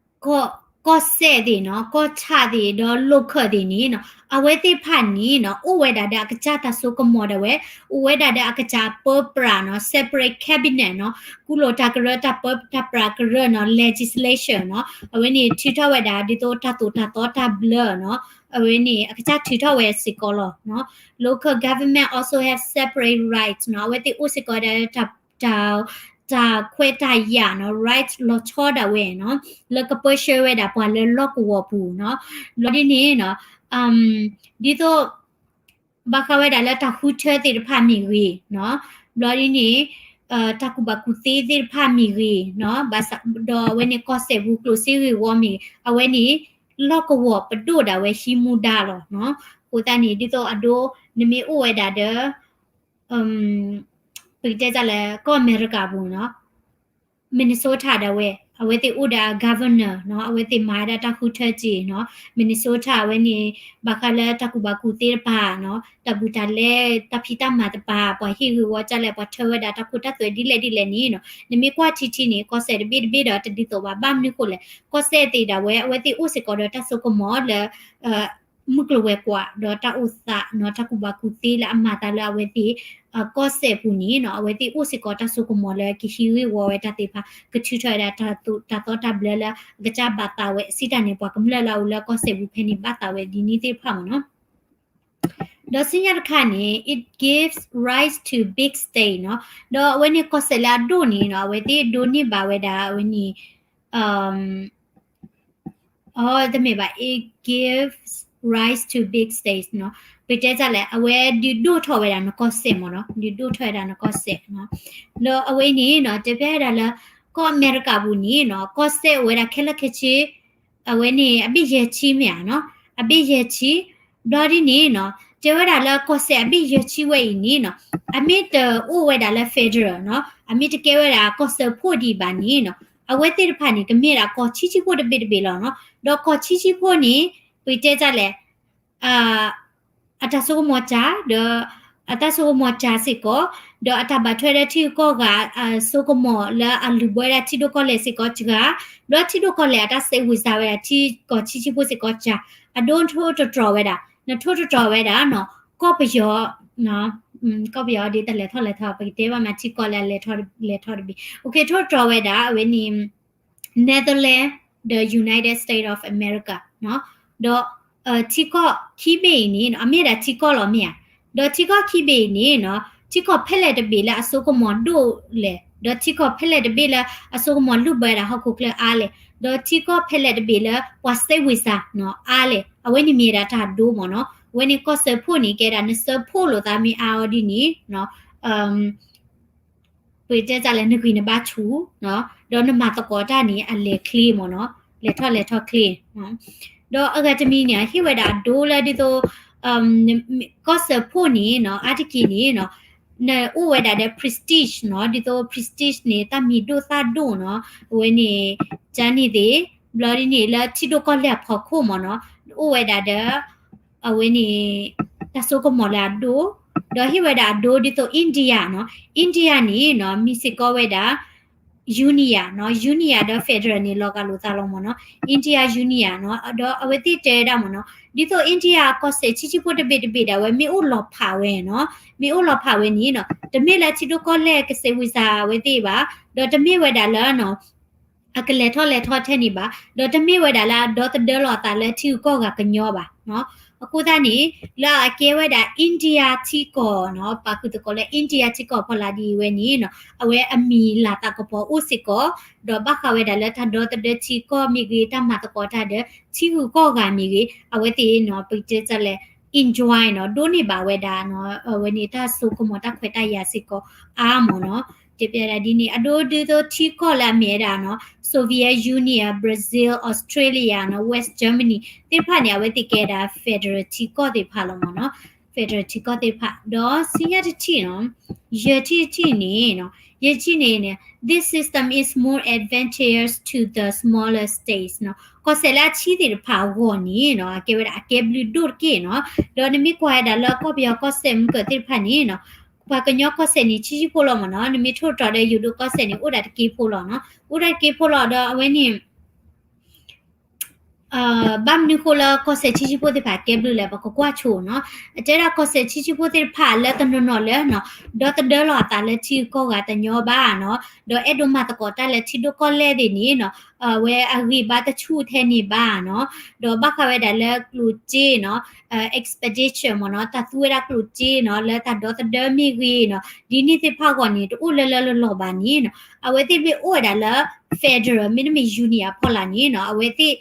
ကီၢ်စဲၣ်သ့ၣ်နီၤ ကီၢ်ဆၣ်သ့ၣ် ဒီး local သ့ၣ်န့ၣ်နီၤ အဝဲသ့ၣ်တဖၣ်န့ၣ်နီၤ အိၣ်ဝဲဒၣ်ဒီးအကစၢ်တၢ်စိကမီၤဒၣ်ဝဲ အိၣ်ဝဲဒၣ်ဒီးအကစၢ်အပၢပြးနီၤ separate cabinet နီၤ ကူၣ်လိာ်တၢ်ကရၢတၢ်ပၢတၢ်ပြးကရၢနီၤ legislation နီၤ အဝဲန့ၣ်ထုးထီၣ်ဝဲဒၣ် ဒ်သိးတၢ်သိၣ်တၢ်သီတၢ်ဘျၢနီၤ အဝဲန့ၣ်အကစၢ်ထုးထီၣ်ဝဲစ့ၢ်ကီးလီၤနီၤ. Local government also have separate rights နီၤ အဝဲသ့ၣ်အိၣ်စ့ၢ်ကီးဒီး တၢ် တၢ်ခွဲးတၢ်ယာ်နီၤ right လီၤဆီဒၣ်ဝဲနီၤ လၢကပၢဆှၢဝဲဒၣ်ပှၤလၢလီၢ်ကဝီၤပူၤနီၤ. ဘျီဒ်န့ၣ်နီၤ ဒ်သိး ဘၣ်ဃးဝဲဒၣ်လၢတၢ်ဃုထၢသ့ၣ်တဖၣ်မ့ၢ်ဂ့ၤနီၤ ဘျီဒ်န့ၣ် တၢ်ကူၣ်ဘၣ်ကူၣ်သ့သ့ၣ်တဖၣ်မ့ၢ်ဂ့ၤနီၤ ဘၣ်ဆၣ်ဒီးအဝဲန့ၣ်ကီၢ်စဲၣ်ပူၤကျိၣ်စ့ဂ့ၢ်ဝီမ့ၢ်ဂ့ၤ အဝဲန့ၣ် လီၢ်ကဝီၤပဒိၣ်ဒၣ်ဝဲဟံးမူဒါလီၤနီၤ. အဃိသတးန့ၣ် ဒ်သိးအဒိ နမ့ၢ်အိၣ်ဝဲဒၣ်ဒီး ပကတဲတၢ်လၢ ကီၢ်အမဲရကၤပူၤနီၤ Minnesota ဒၣ်ဝဲ အဝဲသ့ၣ်အိၣ်ဒီး governor နီၤ အဝဲသ့ၣ်မၤဝဲဒၣ်တၢ်ဃုထၢက့ၤနီၤ Minnesota အဝဲန့ၣ် ဘၣ်ဃးလၢတၢ်ကူၣ်ဘၣ်ကူၣ်သ့တဖၣ်နီၤ တၢ်ဘူးတၢ်လဲ တၢ်ဖံးတၢ်မၤတဖၣ် ပှၤဟ့ၣ်ဂ့ၢ်ဝီကၢ်လဲၣ် ပှၤထၢဝဲဒၣ်တၢ်ခိတၢ်သွဲဒ်လဲၣ်ဒ်လဲၣ်န့ၣ်နီၤ နမ့ၢ်ကွၢ်ထံထံန့ၣ် ကီၢ်စဲၣ်တဘ့ၣ်တဘ့ၣ်ဒီးတဒ်သိးဘၣ် ဘၣ်မနုၤဃိလဲၣ် ကီၢ်စဲၣ်သ့ၣ်ဒၣ်ဝဲ အဝဲသ့ၣ်အိၣ်စ့ၢ်ကီးဒီးတၢ်စိကမီၤလၢ မုၢ်ကျိၤဝဲၤကွာ် ဒီးတၢ်အိၣ်သးနီၤ တၢ်ကူၣ်ဘၣ်ကူၣ်သ့လၢအမၤသးလၢအဝဲသ့ၣ် ကီၢ်စဲၣ်ပူၤန့ၣ်နီၤ အဝဲသ့ၣ်အိၣ်စ့ၢ်ကီးတၢ်စိကမီၤလၢကဟံးဂ့ၢ်ဝီဝဲတၢ်သ့ၣ်တဖၣ် ကထုးထီၣ်ဝဲဒၣ်တၢ်သိၣ်တၢ်သီတၢ်ဘျၢလၢအကစၢ်ဘၣ်သးဝဲ စံးတၢ်န့ၣ် ပှၤကမျၢၢ်လၢအအိၣ်လၢကီၢ်စဲၣ်ပူၤဖဲန့ၣ် ဘၣ်သးဝဲဒ်န့ၣ်သ့ၣ်တဖၣ်မ့ၢ်နီၤ. ဒီးဆူညါတခါန့ၣ် it gives rise to big state နီၤ ဒီးအဝဲန့ၣ်ကီၢ်စဲၣ်လၢအဒိၣ်န့ၣ်နီၤ အဝဲသ့ၣ်ဒိးန့ၢ်ဘၣ်ဝဲဒၣ်အဝဲန့ၣ် အတမ့ၢ်ဘၣ် it gives rise to big states နီၤ ပတဲတၢ်လဲၣ် အဝဲဒုးဒိၣ်ထီၣ်ဝဲဒၣ်နကီၢ်စဲၣ်မ့ၢ်နီၤ ဒုးဒိၣ်ထီၣ်ဝဲဒၣ်နကီၢ်စဲၣ်နီၤ ဒီးအဝဲအံၤန့ၣ်နီၤ တဲဖျါဝဲဒၣ်လၢ ကီၢ်အမဲရကၤပူၤန့ၣ်နီၤ ကီၢ်စဲၣ်အိၣ်ဝဲဒၣ်ခဲလၢာ်ခဲဆ့ အဝဲန့ၣ် အဘ့ၣ်ယဲၢ်ဆံမ့ၢ်ဧါနီၤ အဘ့ၣ်ယဲၢ်ဆံ ဘျီဒ်န့ၣ်နီၤ တဲဝဲဒၣ်လၢကီၢ်စဲၣ်အဘ့ၣ်ယဲၢ်ဆံဝဲအံၤန့ၣ်နီၤ အမ့ၢ်တအိၣ်ဝဲဒၣ်လၢ federal နီၤ အမ့ၢ်တကဲဝဲဒၣ်ကီၢ်စၢဖှိၣ်ဒံးဘၣ်န့ၣ်နီၤ အဝဲသ့ၣ်တဖၣ်န့ၣ် ကမ့ၢ်ဒၣ်ကီၢ်ဆံးဆံးဖိတဘ့ၣ်တဘ့ၣ်လီၤနီၤ ဒီးကီၢ်ဆံးဆံးဖိန့ၣ် ပတဲတၢ်လဲၣ် အတၢ်စိကမီၤစှၤ ဒီး အတၢ်စိကမီၤစှၤစ့ၢ်ကီး ဒီးအတၢ်ဘၣ်ထွဲဒီးထံဂုၤကီၢ်ဂၤ အစိကမီၤလၢအလုၢ်ဘၢဝဲဒၣ်ထံဒိၣ်ကီၢ်လဲၢ်စ့ၢ်ကီးစှၤ ဘျီထံဒိၣ်ကီၢ်လဲၢ်အတၢ်စဲးဝံၤစှၤဝဲဒၣ်ထံကီၢ်ဆံးဆံးဖိစ့ၢ်ကီးစှၤ အဒိထိၣ်တတြီၤဝဲဒၣ် နထိၣ်တတြီၤဝဲဒၣ်နီၤ ကီၢ်ပယီၤ ကီၢ်ပယီၤဒ်တၢ်လဲၤထီၣ်လဲၤထီ ပကတဲဘၣ်မးထံကီၢ်လၢအလဲၤထီၣ်လဲၤထီတဘ့ၣ် okay ထိၣ်တတြီၤဝဲဒၣ် အဝဲန့ၣ် Netherlands ဒီး United States of America နီၤ ဒီး ထံကီၢ်ခံဘ့ၣ်အံၤန့ၣ်နီၤ အမ့ၢ်ဒၣ်ထံကီၢ်လီၤမ့ၢ်ဧါ ဒီးထံကီၢ်ခံဘ့ၣ်အံၤန့ၣ်နီၤ ထံကီၢ်ဖဲလဲၣ်တဘ့ၣ်လၢအစိကမီၤဒိၣ်လဲၣ် ဒီးထံကီၢ်ဖဲလဲၣ်တဘ့ၣ်လၢအစိကမီၤလုၢ်ဘၢဒၣ်ဟီၣ်ခိၣ်ချၢအါလဲၣ် ဒီးထံကီၢ်ဖဲလဲၣ်တဘ့ၣ်လၢပှၤစဲးဝံၤစှၤနီၤအါလဲၣ် အဝဲန့ၣ်မ့ၢ်ဒၣ်တၢ်ဒိမ့ၢ်နီၤ အဝဲန့ၣ်ကီၢ်စၢဖှိၣ်န့ၣ် ကဲဒၣ်နစၢဖှိၣ်လိာ်သးမ့ၢ်အါအီၤဒ်န့ၣ်နီၤ ပတဲတၢ်လဲၣ် နဂံၢ်နဘါဆူၣ်နီၤ ဒီးနမၤသကိးတၢ်န့ၣ် အလဲၤချ့မ့ၢ်နီၤ လဲၤထီၣ်လဲၤထီၣ်ချ့ ဒီးအဂၤတမံၤန့ၣ် ဟ့ၣ်ဝဲဒၣ်အဒိလၢဒ်သိး ကီၢ်စၢဖှိၣ်န့ၣ်နီၤ အါတက့ၢ်န့ၣ်နီၤ နအိၣ်ဝဲဒၣ်ဒီး prestige နီၤ ဒ်သိး prestige န့ၣ် တၢ်မံၤဒိၣ်သၣ်ဒိၣ်နီၤ အဝဲန့ၣ် ကန့ၣ်သ့ၣ် ဘျီဒ်န့ၣ်လၢထံဒိၣ်ကီၢ်လဲၢ်အဖီခိၣ်မ့ၢ်နီၤ အိၣ်ဝဲဒၣ်ဒီး အဝဲန့ၣ် တၢ်စိကမီၤလၢအဒိ ဒီးဟ့ၣ်ဝဲဒၣ်အဒိဒ်သိး India နီၤ, India န့ၣ်နီၤ မ့ၢ်စ့ၢ်ကီးဝဲဒၣ် union နီၤ, union ဒီး federal န့ၣ် လီၤဂာ်လိာ်သးလီၤမ့ၢ်နီၤ, India union နီၤ, ဒီးအဝဲသ့ၣ်တဲဝဲဒၣ်မ့ၢ်နီၤ, ဒ်သိး India ကီၢ်စဲၣ်ဆံးဆံးဖိတဘ့ၣ်တဘ့ၣ်ဒၣ်ဝဲ မ့ၢ်အိၣ်လီၤဖးဝဲနီၤ, မ့ၢ်အိၣ်လီၤဖးဝဲန့ၣ်နီၤ တမ့ၢ်လၢထံဒိၣ်ကီၢ်လဲၢ်ကစဲးဝံသးဝဲသ့ၣ်ဘၣ်, ဒီးတမ့ၢ်ဝဲဒၣ်လၢနီၤ အကလဲၤထီၣ်လဲၤထီထဲန့ၣ်ဘၣ်, ဒီးတမ့ၢ်ဝဲဒၣ်လၢအဒီသဒၢလီၤအသးလၢထံဂုၤကီၢ်ဂၤကညီဘၣ်နီၤ. အဃိသတးန့ၣ် လၢအကဲဝဲဒၣ် India ထံကီၢ်နီၤ, ပာ်ဃုာ်သကိးလၢ India ထံကီၢ်ဖီလာ်ဒ်အံၤဝဲန့ၣ်နီၤ, အဝဲအမံၤလၤသးကပီၤအိၣ်စ့ၢ်ကီး, ဒီးဘၣ်ဃးဝဲဒၣ်လၢတၢ်ဒီသဒၢထံကီၢ်မ့ၢ်ဂ့ၤ, တၢ်မၤသကိးတၢ်ဒီး ထံဂုၤကီၢ်ဂၤမ့ၢ်ဂ့ၤ, အဝဲသ့ၣ်နီၤ ပတဲတၢ်လဲၣ် enjoy နီၤ, ဒိးန့ၢ်ဘၣ်ဝဲဒၣ်နီၤ, အဝဲန့ၣ်တၢ်စိကမီၤတၢ်ခွဲးတၢ်ယာ်စ့ၢ်ကီးအါမ့ၢ်နီၤ. တဲပျဲဒၣ်ဒ်န့ၣ် အဒိဒ်သိးထံကီၢ်လၢအမ့ၢ်ဝဲဒၣ်နီၤ Soviet Union, Brazil, Australia နီၤ, West Germany သ့ၣ်တဖၣ်န့ၣ် အဝဲသ့ၣ်ကဲဒၣ် federal ထံကီၢ်သ့ၣ်တဖၣ်လီၤမ့ၢ်နီၤ, federal ထံကီၢ်သ့ၣ်တဖၣ်, ဒီးဆူညါတထံၣ်နီၤ, ယဲၢ်ထံၣ်တထံၣ်န့ၣ်နီၤ, ယဲၢ်ထံၣ်န့ၣ် this system is more advantageous to the smaller states နီၤ, ကီၢ်စဲၣ်လၢအဆံးသ့ၣ်တဖၣ်အဂီၢ်န့ၣ်နီၤ အကဲဝဲဒၣ်အကဲဘျုးဒိၣ်တက့ၢ်နီၤ. ဒီးနမ့ၢ်ကွၢ်ဝဲဒၣ်လၢကီၢ်ပယီၤကီၢ်စဲၣ်မုၢ်ကၢၢ်သ့ၣ်တဖၣ်န့ၣ်နီၤ, ပှၤကညီကီၢ်စဲၣ်န့ၣ် ဆံးဆံးဖိလီၤမ့ၢ်နီၤ, နမ့ၢ်ထိၣ်တြီၤဒီးယိၤဒိၣ်ကီၢ်စဲၣ်န့ၣ် အိၣ်ဒၣ်တက့ၢ်ဖိလီၤနီၤ, အိၣ်ဒၣ်တက့ၢ်ဖိလီၤ. ဒီးအဝဲန့ၣ် ဘၣ်မနုၤဃိလၢကီၢ်စဲၣ်ဆံးဆံးဖိသ့ၣ်တဖၣ်ကဲဘျုးလဲၣ် ပကကွၢ်ဆိနီၤ. အတဲဒၣ်ကီၢ်စဲၣ်ဆံးဆံးဖိသ့ၣ်တဖၣ်လၢတနီၤနီၤလၢနီၤ, ဒီသဒၢလီၤအသးလၢထံဂုၤကီၢ်ဂၤတညီဘၣ်နီၤ, ဒီးအဲၣ်ဒိးမၤသကိးတၢ်လၢထံဒိၣ်ကီၢ်လဲၢ်သ့ၣ်န့ၣ်နီၤ, အဝဲအဂံၢ်ဘါတဆူၣ်ထဲန့ၣ်ဘၣ်နီၤ, ဒီးဘၣ်ဃးဝဲဒၣ်လၢကျိၣ်စ့နီၤ, expedition မ့ၢ်နီၤ, တၢ်သူဝဲဒၣ်ကျိၣ်စ့နီၤ, လၢတၢ်ဒီသဒၢမ့ၢ်ဂ့ၤနီၤ, ဒ်န့ၣ်သ့ၣ်တဖၣ်အဂီၢ်န့ၣ် တအိၣ်လၢလၢလီၢ်လီၢ်ဘၣ်န့ၣ်နီၤ, အဝဲသ့ၣ်မ့ၢ်အိၣ်ဝဲဒၣ်လၢ federal မ့တမ့ၢ် union အဖီလာ်န့ၣ်နီၤ, အဝဲသ့ၣ်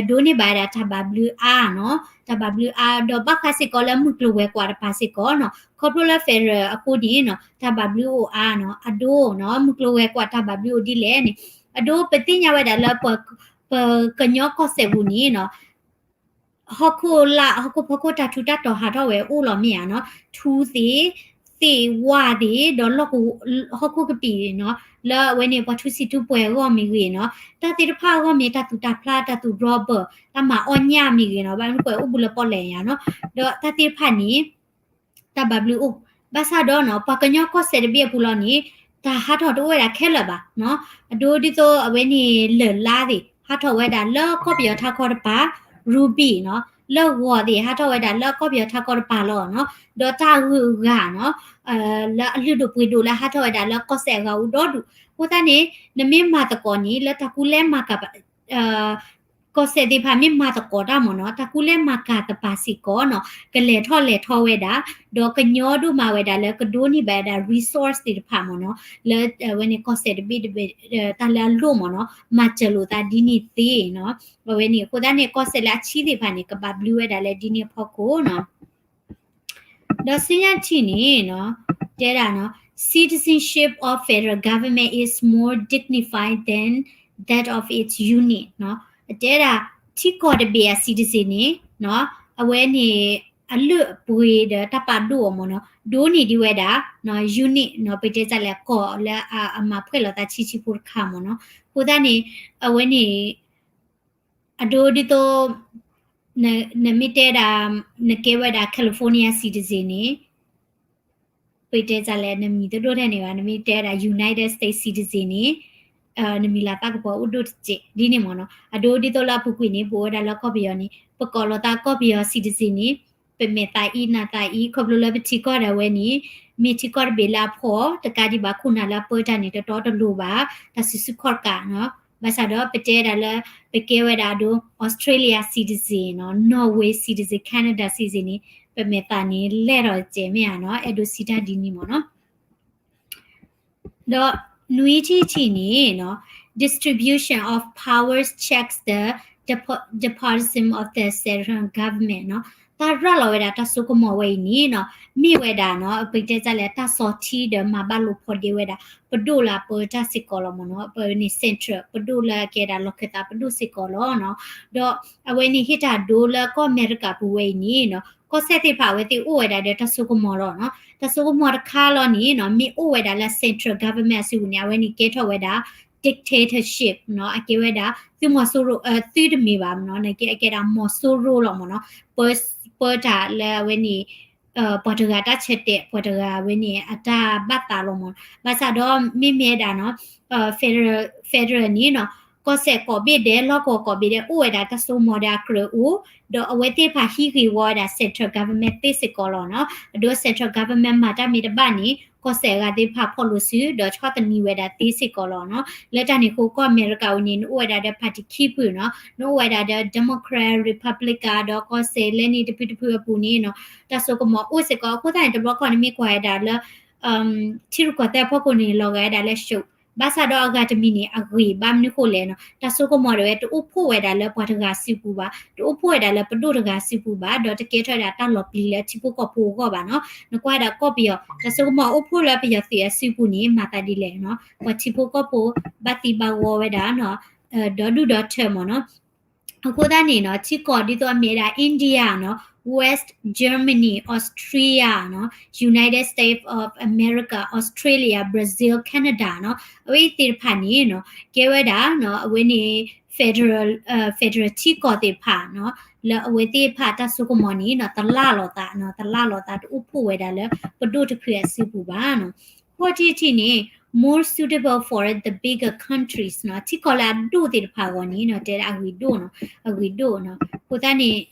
ဒိးန့ၢ်ဘၣ်ဝဲဒၣ်တၢ်ဘၣ်ဘျုးအါနီၤ, တၢ်ဘၣ်ဘျုးအါ, ဒီးဘၣ်ဃးစ့ၢ်ကီးလၢမုၢ်ကျိၤဝဲၤကွာ်တပၤစ့ၢ်ကီးနီၤ, ခီဖျိလၢ federal အဃိန့ၣ်နီၤ, တၢ်ဘၣ်ဘျုးအိၣ်အါနီၤ, အဒိနီၤ, မုၢ်ကျိၤဝဲၤကွာ်တၢ်ဘၣ်ဘျုးအိၣ်ဒ်လဲၣ်န့ၣ်, အဒိပသ့ၣ်ညါဝဲဒၣ်လၢ ပကညီကီၢ်စဲၣ်ပူၤန့ၣ်နီၤ ဟီၣ်ခိၣ်လာ် ဟီၣ်ခိၣ်ဖီခိၣ်တၢ်ထူးတၢ်တီၤဟးထီၣ်ဝဲအိၣ်လီၤမ့ၢ်ဧါနီၤ, ထူသ့ၣ်, သ့ၣ်ဝၣ်သ့ၣ်, ဒီးလီၢ်ကဝီၤ ဟီၣ်ခိၣ်ကပံာ်နီၤ, လၢအဝဲန့ၣ် ပှၤထူစံးထူပှဲၤအဂီၢ်မ့ၢ်ဂ့ၤနီၤ, တၢ်သ့ၣ်တဖၣ်အဂီၢ်မ့ၢ်တၢ်သူၣ်တၢ်ဖျါ တၢ်သူၣ် rubber တၢ်မၤအီၣ်ညၣ်မ့ၢ်ဂ့ၤနီၤ, ဘၣ်မနုၤပှဲၤအိၣ်ဘူးလၢပီၣ်လဲၣ်ယါနီၤ, ဒီးတၢ်သ့ၣ်တဖၣ်န့ၣ် တၢ်ဘၣ်ဘျုးအိၣ်, ဘၣ်ဆၣ်ဒီးနီၤ ပှၤကညီကီၢ်စဲၣ်တဘ့ၣ်အပူၤလီၤန့ၣ် တၢ်ဟးထီၣ်တအိၣ်ဝဲဒၣ်ခဲလၢာ်ဘၣ်နီၤ, အဒိဒ်သိးအဝဲန့ၣ်လၢၢ်လါသ့ၣ် ဟးထီၣ်ဝဲဒၣ်လၢကီၢ်ပယီၤထးခီတပၤ, ruby နီၤ, လၢၢ်ဂီၤသ့ၣ် ဟးထီၣ်ဝဲဒၣ်လၢကီၢ်ပယီၤထးခီတပၤလီၤနီၤ, ဒီးတၢ်ဂုၤအဂၤနီၤ, လၢအလုၢ်ဒိၣ်ပှ့ၤဒိၣ်လၢဟးထီၣ်ဝဲဒၣ်လၢကီၢ်စဲၣ်အဂၤအိၣ်ဒီဒူၣ်, အဃိသတးန့ၣ် နမ့ၢ်မၤသကိးန့ၣ် လၢတၢ်ကူလဲမၤကၤ ကီၢ်စဲၣ်သ့ၣ်တဖၣ်မ့ၢ်မၤသကိးတၢ်မ့ၢ်နီၤ, တၢ်ကူလဲမၤကၤသပၤစ့ၢ်ကီးနီၤ, ကလဲၤထီၣ်လဲၤထီဝဲဒၣ်, ဒီးကညီဒိၣ်မးဝဲဒၣ်လၢကဒိးန့ၢ်ဘၣ်ဝဲဒၣ် resource သ့ၣ်တဖၣ်မ့ၢ်နီၤ, လၢအဝဲန့ၣ်ကီၢ်စဲၣ်တဘ့ၣ်တဘ့ၣ် တၢ်လၢအလိၣ်မ့ၢ်နီၤ, မၤစၢၤလိာ်သးဒ်န့ၣ်သ့နီၤ, အဝဲန့ၣ် အဃိသတးန့ၣ် ကီၢ်စဲၣ်လၢအဆံးသ့ၣ်တဖၣ်န့ၣ် ကဘၣ်ဘျုးဝဲဒၣ်လၢဒ်န့ၣ်အဖီခိၣ်နီၤ. ဒီးဆူညါတထံၣ်န့ၣ်နီၤ, တဲဒၣ်နီၤ, citizenship of federal government is more dignified than that of its unit နီၤ, တဲဒၣ် ထံကီၢ်တဘ့ၣ်အ citizen န့ၣ်နီၤ, အဝဲန့ၣ် အလုၢ်အပှ့ၤဒီးတၢ်ပာ်ဒိၣ်အီၤမ့ၢ်နီၤ, ဒိၣ်န့ၢ်ဒံးဝဲဒၣ် unit နီၤ, ပတဲတၢ်လဲၣ် ကီၢ်လၢအမၤဖှဲၣ်လီၤသးဆံးဆံးဖိတခါမ့ၢ်နီၤ, အဃိသတးန့ၣ် အဝဲန့ၣ် အဒိဒ်သိး နမ့ၢ်တဲဒၣ် နကဲဝဲဒၣ် California citizen န့ၣ် ပတဲတၢ်လဲၣ် နမံၤတဒိၣ်ထဲန့ၣ်ဘၣ်, နမ့ၢ်တဲဝဲဒၣ် United States citizen န့ၣ် နမံၤလၤသးကပီၤအိၣ်ဒိၣ်တစဲး ဒ်န့ၣ်မ့ၢ်နီၤ, အဒိဒ်သိးလၢအပူၤကွံာ်န့ၣ် ပအိၣ်ဝဲဒၣ်လၢကီၢ်ပယီၤန့ၣ် ပကိးလီၤသးကီၢ်ပယီၤ citizen န့ၣ် ပမဲာ်သးအံၤနးသးအံၤ ခီဖျိလၢပထံကီၢ်ဒၣ်ဝဲန့ၣ် မ့ၢ်ထံကီၢ်တဘ့ၣ်လၢအဖှီၣ် တကးဒံးဘၣ်ခိၣ်နၢ်လၢအပၢတၢ်န့ၣ် တတီတလိၤဘၣ် တၢ်စုဆူၣ်ခီၣ်တကးနီၤ, ဘၣ်ဆၣ်ဒီးပတဲဒၣ်လၢ ပကဲဝဲဒၣ်အဒိ Australia citizen နီၤ, Norway citizen, Canada citizen န့ၣ် ပမဲာ်သးန့ၣ်လဲၢ်ထီၣ်တစဲးမ့ၢ်ဧါနီၤ, အဲၣ်ဒိးစံးတၢ်ဒ်န့ၣ်မ့ၢ်နီၤ. ဒီးနွံထံၣ်တထံၣ်န့ၣ်နီၤ, distribution of powers checks the depo-, despotism of the central government နီၤ, တၢ်ရၤလီၤဝဲဒၣ်တၢ်စိကမီၤဝဲအံၤန့ၣ်နီၤ, မ့ၢ်ဝဲဒၣ်နီၤ, ပတဲတၢ်လဲၣ် တၢ်ဆီၣ်ထံဒီးမၤဘၣ်လိာ်ဖိးဒ့ဝဲဒၣ် ပဒိၣ်လၢအပၢတၢ်စ့ၢ်ကီးလီၤမ့ၢ်နီၤ, ပန့ၣ် central ပဒိၣ်လၢအကဲဒၣ်လီၢ်ခၢၣ်သးပဒိၣ်စ့ၢ်ကီးလီၤနီၤ. ဒီးအဝဲန့ၣ်ဟ့ၣ်တၢ်ဒိလၢကီၢ်အမဲရကၤပူၤဝဲအံၤန့ၣ်နီၤ, ကီၢ်စဲၣ်သ့ၣ်တဖၣ်အဝဲသ့ၣ်အိၣ်ဝဲဒၣ်ဒီးတၢ်စိကမီၤလီၤနီၤ. တၢ်စိကမီၤတခါလီၤန့ၣ်နီၤ, မ့ၢ်အိၣ်ဝဲဒၣ်လၢ central government အစုပူၤန့ၣ် အဝဲန့ၣ်ကဲထီၣ်ဝဲဒၣ် dictatorship နီၤ, အကဲဝဲဒၣ် သုးမီၤစိရိၤ, သုတမ့ၢ်ဘၣ်မ့ၢ်နီၤ, နကဲအကဲဒၣ်မီၤစိရိၤလီၤမ့ၢ်နီၤ, ပၢ, ပၢတၢ်လၢအဝဲန့ၣ် ပှၤတဂၤတၢ်ဆၢတဲာ် ပှၤတဂၤဝဲန့ၣ် အတၢ်ဘၣ်သးလီၤမး. ဘၣ်ဆၣ်ဒီးမ့မ့ၢ်ဒၣ်နီၤ federal န့ၣ်နီၤ ကီၢ်စဲၣ်ကိးဘ့ၣ်ဒဲး လီၢ်ကဝီၤကိးဘ့ၣ်ဒဲး အိၣ်ဝဲဒၣ်တၢ်စိကမီၤဒီးအကြၢးအိၣ်, ဒီးအဝဲသ့ၣ်တဖၣ်ဟံးဂ့ၤဝီဝဲဒၣ် central government သ့စ့ၢ်ကီးလီၤနီၤ. အဒိ central government မၤတၢ်မ့ၢ်တဘၣ်န့ၣ် ကီၢ်စဲၣ်အဂၤသ့ၣ်တဖၣ်ဖီၣ်လိာ်စု ဒီးဆီၣ်သနံးဝဲဒၣ်သ့စ့ၢ်ကီးလီၤနီၤ. လၢတၢ်န့ၣ်အဃိ ကီၢ်အမဲရကၤဝဲန့ၣ် နအိၣ်ဝဲဒၣ်ဒီး party ခံဖုနီၤ, နအိၣ်ဝဲဒၣ်ဒီး Democrat, Republican ဒီးကီၢ်စဲၣ်လၢန့ၣ်တဖုတဖုအပူၤန့ၣ်နီၤ တၢ်စိကမီၤအိၣ်စ့ၢ်ကီး. အဃိသတးန့ၣ် တဘျီခီန့ၣ်မ့ၢ်ကွၢ်ဝဲဒၣ်လၢ ထံရူၢ်ကီၢ်သဲးအဖီခိၣ်န့ၣ် လီၤဂာ်ဝဲဒၣ်လၢ ရှုပ် ဘၣ်ဆၣ်ဒီးအဂၤတမံၤန့ၣ် အဂ့ၤဘၣ်မနုၤဃိလဲၣ်နီၤ, တၢ်စိကမီၤဒၣ်ဝဲတအိၣ်ဖှိၣ်ဝဲဒၣ်လၢပှၤတဂၤစုပူၤဘၣ်, တအိၣ်ဖှိၣ်ဝဲဒၣ်လၢပဒိၣ်တဂၤစုပူၤဘၣ်, ဒီးတကဲထီၣ်ဝဲဒၣ်တၢ်လီၤပျံၤလၢထံဖိကီၢ်ဖိအဂီၢ်ဘၣ်နီၤ. နကွၢ်ဝဲဒၣ်ကီၢ်ပယီၤ တၢ်စိကမီၤအိၣ်ဖှိၣ်လၢပယီၤသုးအစုပူၤန့ၣ် မၤသးဒ်လဲၣ်နီၤ, ပှၤထံဖိကီၢ်ဖိဘၣ်သံဘၣ်ဂီၤဝဲဒၣ်နီၤ, ဒီဒူၣ်ဒီထၢမးနီၤ. အဃိသတးန့ၣ်နီၤ ထံကီၢ်ဒ်သိးအမ့ၢ်ဝဲဒၣ် India နီၤ, West Germany, Austria နီၤ, United States of America, Australia, Brazil, Canada နီၤ, အဝဲသ့ၣ်တဖၣ်န့ၣ်နီၤ ကဲဝဲဒၣ်နီၤ အဝဲန့ၣ် federal federal ထံကီၢ်သ့ၣ်တဖၣ်နီၤ, လၢအဝဲသ့ၣ်တဖၣ်တၢ်စိကမီၤန့ၣ်နီၤ တလၢ်လိာ်သးနီၤ, တလၢ်လိာ်သးတအိၣ်ဖှိၣ်ဝဲဒၣ်လၢပဒိၣ်တဖုအစုပူၤဘၣ်နီၤ. ဖီၣ်ထံထံန့ၣ် more suitable for the bigger countries နီၤ, ထံကီၢ်လၢအဒိၣ်သ့ၣ်တဖၣ်အဂီၢ်န့ၣ်နီၤ တဲဒၣ်အဂ့ၤဒိၣ်နီၤ, အဂ့ၤဒိၣ်နီၤ. အဃိသတးန့ၣ်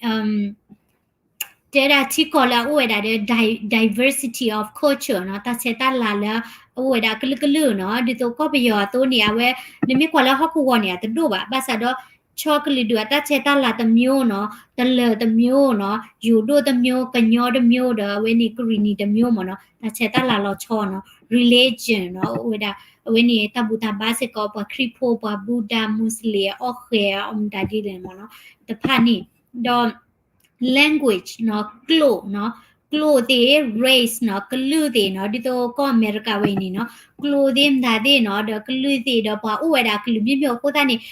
တဲဒၣ်ထံကီၢ်လၢအအိၣ်ဝဲဒၣ်ဒီး di- diversity of culture နီၤ, တၢ်ဆဲးတၢ်လၤလၢအအိၣ်ဝဲဒၣ်ကလုာ်ကလုာ်နီၤ, ဒ်သိးကီၢ်ပယီၤအသိးန့ၣ် အဝဲ နမ့ၢ်ကွၢ်လၢဟီၣ်ခိၣ်ဂီၤန့ၣ် အတဒိၣ်ဘၣ်, ဘၣ်ဆၣ်ဒီး ဆီကလုာ်ဒူၣ်အတၢ်ဆဲးတၢ်လၤတမျိုးနီၤ, တလၢၤတမျိုးနီၤ, ယိၤဒိၣ်တမျိုး, ကညီတမျိုးဒီး အဝဲန့ၣ်ကရံၣ်နံၤတမျိုးမးနီၤ, တၢ်ဆဲးတၢ်လၤလီၤဆီနီၤ, religion နီၤ, အိၣ်ဝဲဒၣ် အဝဲန့ၣ်တၢ်ဘူၣ်တၢ်ဘါစ့ၢ်ကီး ပှၤခရံာ်ဖိ, ပှၤဘူဒၤ, မူစလ့ၣ်, အီၣ်ဃဲၤ, အီၣ်မတၤဒ်လဲၣ်မးနီၤ, တဖၣ်န့ၣ်, ဒီး language နီၤ, ကျိာ်နီၤ, ကျိာ်သ့ၣ် race နီၤ, ကလုာ်သ့ၣ်နီၤ, ဒ်သိးကီၢ်အမဲရကၤဝဲအံၤန့ၣ်နီၤ, ကျိာ်သ့ၣ်မတၤသ့ၣ်နီၤ, ဒီးကလုာ်သ့ၣ်ဒီးပှၤအိၣ်ဝဲဒၣ်ကလုာ်မျိုးမျိုးအဃိသတးန့ၣ်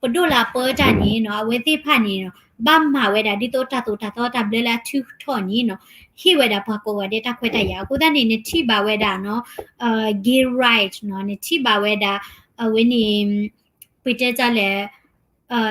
ပဒိၣ်လၢအပၢတၢ်န့ၣ်နီၤ, အဝဲသ့ၣ်တဖၣ်န့ၣ်နီၤ, ဘၣ်မၤဝဲဒၣ်ဒ်သိးတၢ်သိၣ်တၢ်သီတၢ်ဘျၢလၢအထုးထီၣ်န့ၣ်နီၤ, ဟ့ၣ်ဝဲဒၣ်ပှၤကိးဂၤဒဲးတၢ်ခွဲးတၢ်ယာ်. အဃိသတးန့ၣ် နထံၣ်ဘၣ်ဝဲဒၣ်နီၤ, gay rights နီၤ, နထံၣ်ဘၣ်ဝဲဒၣ် အဝဲန့ၣ် ပတဲတၢ်လဲၣ်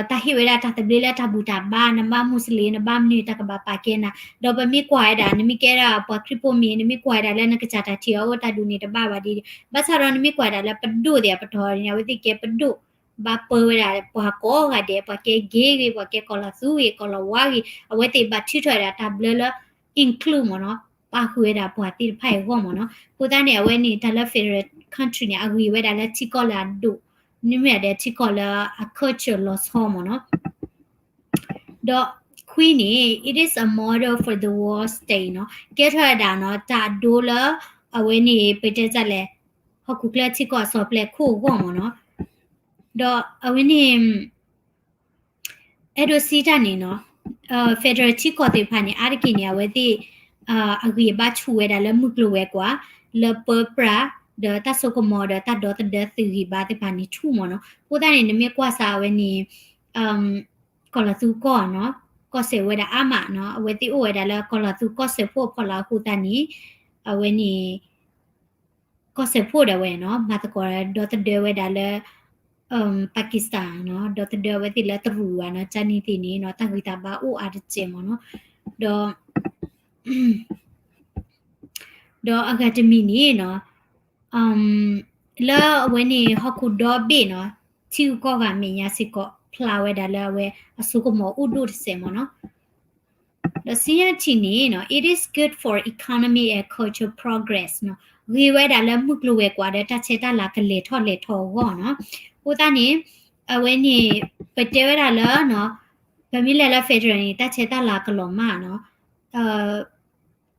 တၢ်ဟ့ၣ်ဝဲဒၣ်တၢ်သဘျ့လၢတၢ်ဘူၣ်တၢ်ဘါ, နဘၣ်မူစလ့ၣ် နဘၣ်မနုၤ တၢ်ကဘၣ်ပာ်ကဲနၤ. ဒီးပမ့ၢ်ကွၢ်ဝဲဒၣ် နမ့ၢ်ကဲဒၣ်ပှၤခရံာ်ဖိမ့ၢ် နမ့ၢ်ကွၢ်ဝဲဒၣ်လၢနကစၢ်တၢ်ထံၣ်အအိၣ်တၢ်ဒူၣ်န့ၣ် တဘၣ်ဘၣ်ဒ်, ဘၣ်ဆၣ်ဒီးနမ့ၢ်ကွၢ်ဝဲဒၣ်လၢပဒိၣ်သ့ၣ်အပတီၢ်န့ၣ် အဝဲသ့ၣ်ကဲပဒိၣ် ဘၣ်ပၢဝဲဒၣ်ပှၤကိးဂၤဒဲး, ပှၤကဲ gay ဂ့ၤ, ပှၤကဲကီၤလီၤသူဂ့ၤ, ကီၤလီၤဝါဂ့ၤ, အဝဲသ့ၣ်ဘၣ်ထုးထီၣ်ဝဲဒၣ်တၢ်ဘျၢလၢ include မ့ၢ်နီၤ, ပာ်ဃုာ်ဝဲဒၣ်ပှၤသ့ၣ်တဖၣ်အံၤအဂီၢ်မ့ၢ်နီၤ. အဃိသတးန့ၣ် အဝဲန့ၣ် တၢ်လၢ federal country န့ၣ် အဂ့ၤဝဲဒၣ်လၢထံကီၢ်လၢအဒိၣ်, မ့မ့ၢ်ဒၣ်ဒီးထံကီၢ်လၢအ culture လီၤဆီမ့ၢ်နီၤ. ဒီးခွံန့ၣ် it is a model for the world state နီၤ, ကဲထီၣ်ဝဲဒၣ်နီၤ တၢ်အဒိလၢ အဝဲန့ၣ် ပတဲတၢ်လဲၣ် ဟီၣ်ခိၣ်ချၢထံကီၢ်အစီၤပျဲခိၣ်အဂီၢ်မ့ၢ်နီၤ. ဒီးအဝဲန့ၣ် အဲၣ်ဒိးစံးတၢ်န့ၣ်နီၤ, federal ထံကီၢ်သ့ၣ်တဖၣ်န့ၣ် အါတက့ၢ်န့ၣ် အဝဲသ့ၣ် အဂံၢ်အဘါဆူၣ်ဝဲဒၣ်လၢမုၢ်ကျိၤဝဲၤကွာ် လၢပၢပြး ဒီးတၢ်စိကမီၤဒီးတၢ်ဒီသဒၢသုးဂံၢ်ဘါသ့ၣ်တဖၣ်န့ၣ်ဆူၣ်မ့ၢ်နီၤ. အဃိသတးန့ၣ် နမ့ၢ်ကွၢ်စးအဝဲန့ၣ် ကီၤလီၤသူကီၢ်နီၤ, ကီၢ်စဲၣ်ဝဲဒၣ်အါမးနီၤ, အဝဲသ့ၣ်အိၣ်ဝဲဒၣ်လၢကီၤလီၤသူကီၢ်စဲၣ်ဖိအဖီလာ်အဃိသတးန့ၣ် အဝဲန့ၣ် ကီၢ်စဲၣ်ဖိဒၣ်ဝဲနီၤ မၤသကိးဒီသဒၢဝဲဒၣ်လၢ Pakistan နီၤ, ဒီသဒၢဝဲသ့ၣ်လၢတရူးဘၣ်နီၤ, ကန့ၣ်သ့ၣ်န့ၣ်နီၤ တၢ်ဂံၢ်တၢ်ဘါအိၣ်အါတစဲးမ့ၢ်နီၤ. ဒီး ဒီးအဂၤတမံၤန့ၣ်နီၤ လၢအဝဲန့ၣ် ဟီၣ်ခိၣ်ဒီဘ့ၣ်နီၤ ထံဂုၤကီၢ်ဂၤမဲာ်ညါစ့ၢ်ကီး ဖျါဝဲဒၣ်လၢအဝဲအစိကမီၤအိၣ်ဒိၣ်တစဲးမ့ၢ်နီၤ. ဒီးဆံယါထံၣ်န့ၣ်နီၤ it is good for economy and culture progress နီၤ, ဂ့ၤဝဲဒၣ်လၢမုၢ်ကျိၤဝဲၤကွာ်ဒီးတၢ်ဆဲးတၢ်လၤကလဲၤထီၣ်လဲၤထီအဂီၢ်နီၤ. အဃိသတးန့ၣ် အဝဲန့ၣ် ပတဲဝဲဒၣ်လၢနီၤ ပမ့ၢ်လဲၤလၢ federal န့ၣ် တၢ်ဆဲးတၢ်လၤကလီၤမၢ်နီၤ.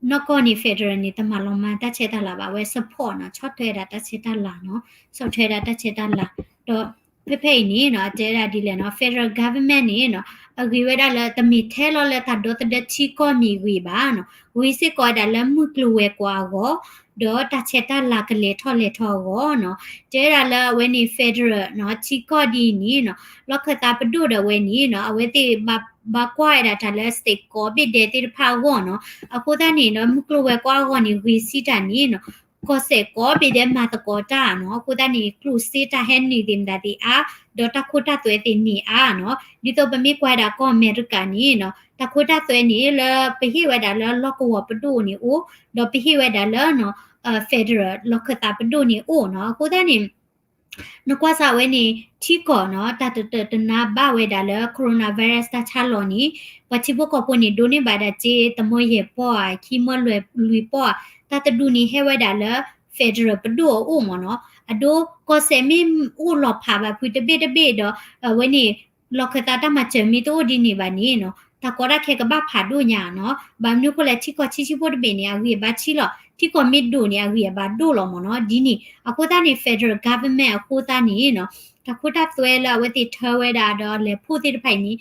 နီၢ်ကီၢ်န့ၣ် federal န့ၣ် တမၤလီၤမၢ်တၢ်ဆဲးတၢ်လၤဘၣ်, အဝဲ support နီၤ, ဆီၣ်ထွဲဒၣ်တၢ်ဆဲးတၢ်လၤနီၤ, ဆီၣ်ထွဲဒၣ်တၢ်ဆဲးတၢ်လၤ. ဒီးဖဲဖဲအံၤန့ၣ်နီၤ အတဲဒၣ်ဒ်လဲၣ်နီၤ federal government န့ၣ်နီၤ အဂ့ၤဝဲဒၣ်လၢတမ့ၢ်ထဲလီၤလၢတၢ်ဒီသဒၢထံကီၢ်မ့ၢ်ဂ့ၤဘၣ်နီၤ, ဂ့ၤစ့ၢ်ကီးဝဲဒၣ်လၢမုၢ်ကျိၤဝဲၤကွာ်အဂီၢ် ဒီးတၢ်ဆဲးတၢ်လၤကလဲၤထီၣ်လဲၤထီအဂီၢ်နီၤ. တဲဝဲဒၣ်လၢအဝဲန့ၣ် federal နီၤ ထံကီၢ်ဒ်အံၤန့ၣ်နီၤ လီၢ်ခၢၣ်သးပဒိၣ်ဒီးဝဲန့ၣ်နီၤ အဝဲသ့ၣ်ဘၣ်ကွၢ်ဝဲဒၣ်တၢ်လၢ state ကိးဘ့ၣ်ဒဲးသ့ၣ်တဖၣ်အဂီၢ်နီၤ. အဃိသတးန့ၣ်ဒီး မုၢ်ကျိၤဝဲၤကွာ်အဂီၢ်န့ၣ် ဂ့ၤစံးတၢ်န့ၣ်နီၤ ကီၢ်စဲၣ်ကိးဘ့ၣ်ဒဲးမၤသကိးတၢ်နီၤ, အဃိသတးန့ၣ် ကျိၣ်စ့တၢ်ဟဲနုာ်သ့ၣ်မတၤသ့ၣ်အါ, ဒီးတၢ်ခိတၢ်သွဲသ့ၣ်န့ၣ်အါနီၤ. ဒ်သိးပမ့ၢ်ကွၢ်ဒၣ်ကီၢ်အမဲရကၤန့ၣ်နီၤ, တၢ်ခိတၢ်သွဲန့ၣ်လၢပဟ့ၣ်ဝဲဒၣ်လၢလီၢ်ကဝီၤပဒိၣ်န့ၣ်အိၣ်, ဒီးပဟ့ၣ်ဝဲဒၣ်လၢ federal လီၢ်ခၢၣ်သးပဒိၣ်န့ၣ်အိၣ်နီၤ. အဃိသတးန့ၣ် နကွၢ်စးဝဲန့ၣ် ထံကီၢ်နီၤ တၢ်တတၢာ်တနါဘၣ်ဝဲဒၣ်လၢ coronavirus တၢ်ဆါလီၤန့ၣ် ပှၤထံဖိကီၢ်ဖိန့ၣ် ဒိးန့ၢ်ဘၣ်ဒၣ်စ့ တမီယဲၢ်ပီၢ်ဧါ ခံမီလွံၢ်ပီၢ်ဧါ, တၢ်တဒူၣ်န့ၣ် ဟဲဝဲဒၣ်လၢ federal ပဒိၣ်အအိၣ်မ့ၢ်နီၤ. အဒိ ကီၢ်စဲၣ်မ့ၢ်အိၣ်လီၤဖးဘၣ်ဖုတဘ့ၣ်တဘ့ၣ်ဒီး အဝဲန့ၣ် လီၢ်ခၢၣ်သးတၢ်မၤစၢၤမ့ၢ်တအိၣ်ဒ်န့ၣ်ဘၣ်န့ၣ်နီၤ, တၢ်ကီတၢ်ခဲကဘၣ်ဖးဒိၣ်ညါနီၤ. ဘၣ်မနုၤအဃိလဲၣ် ထံကီၢ်ဆံးဆံးဖိတဘ့ၣ်န့ၣ် အဂံၢ်အဘါဆံးလီၤ, ထံကီၢ်မ့ၢ်ဒိၣ်န့ၣ် အဂံၢ်အဘါဒိၣ်လီၤမ့ၢ်နီၤ. ဒ်န့ၣ် အဃိသတးန့ၣ် federal government အဃိသတးန့ၣ်နီၤ, တၢ်ခိတၢ်သွဲလၢအဝဲသ့ၣ်ထၢဝဲဒၣ်ဒီးလဲၤဖှိၣ်သ့ၣ်တဖၣ်အံၤန့ၣ်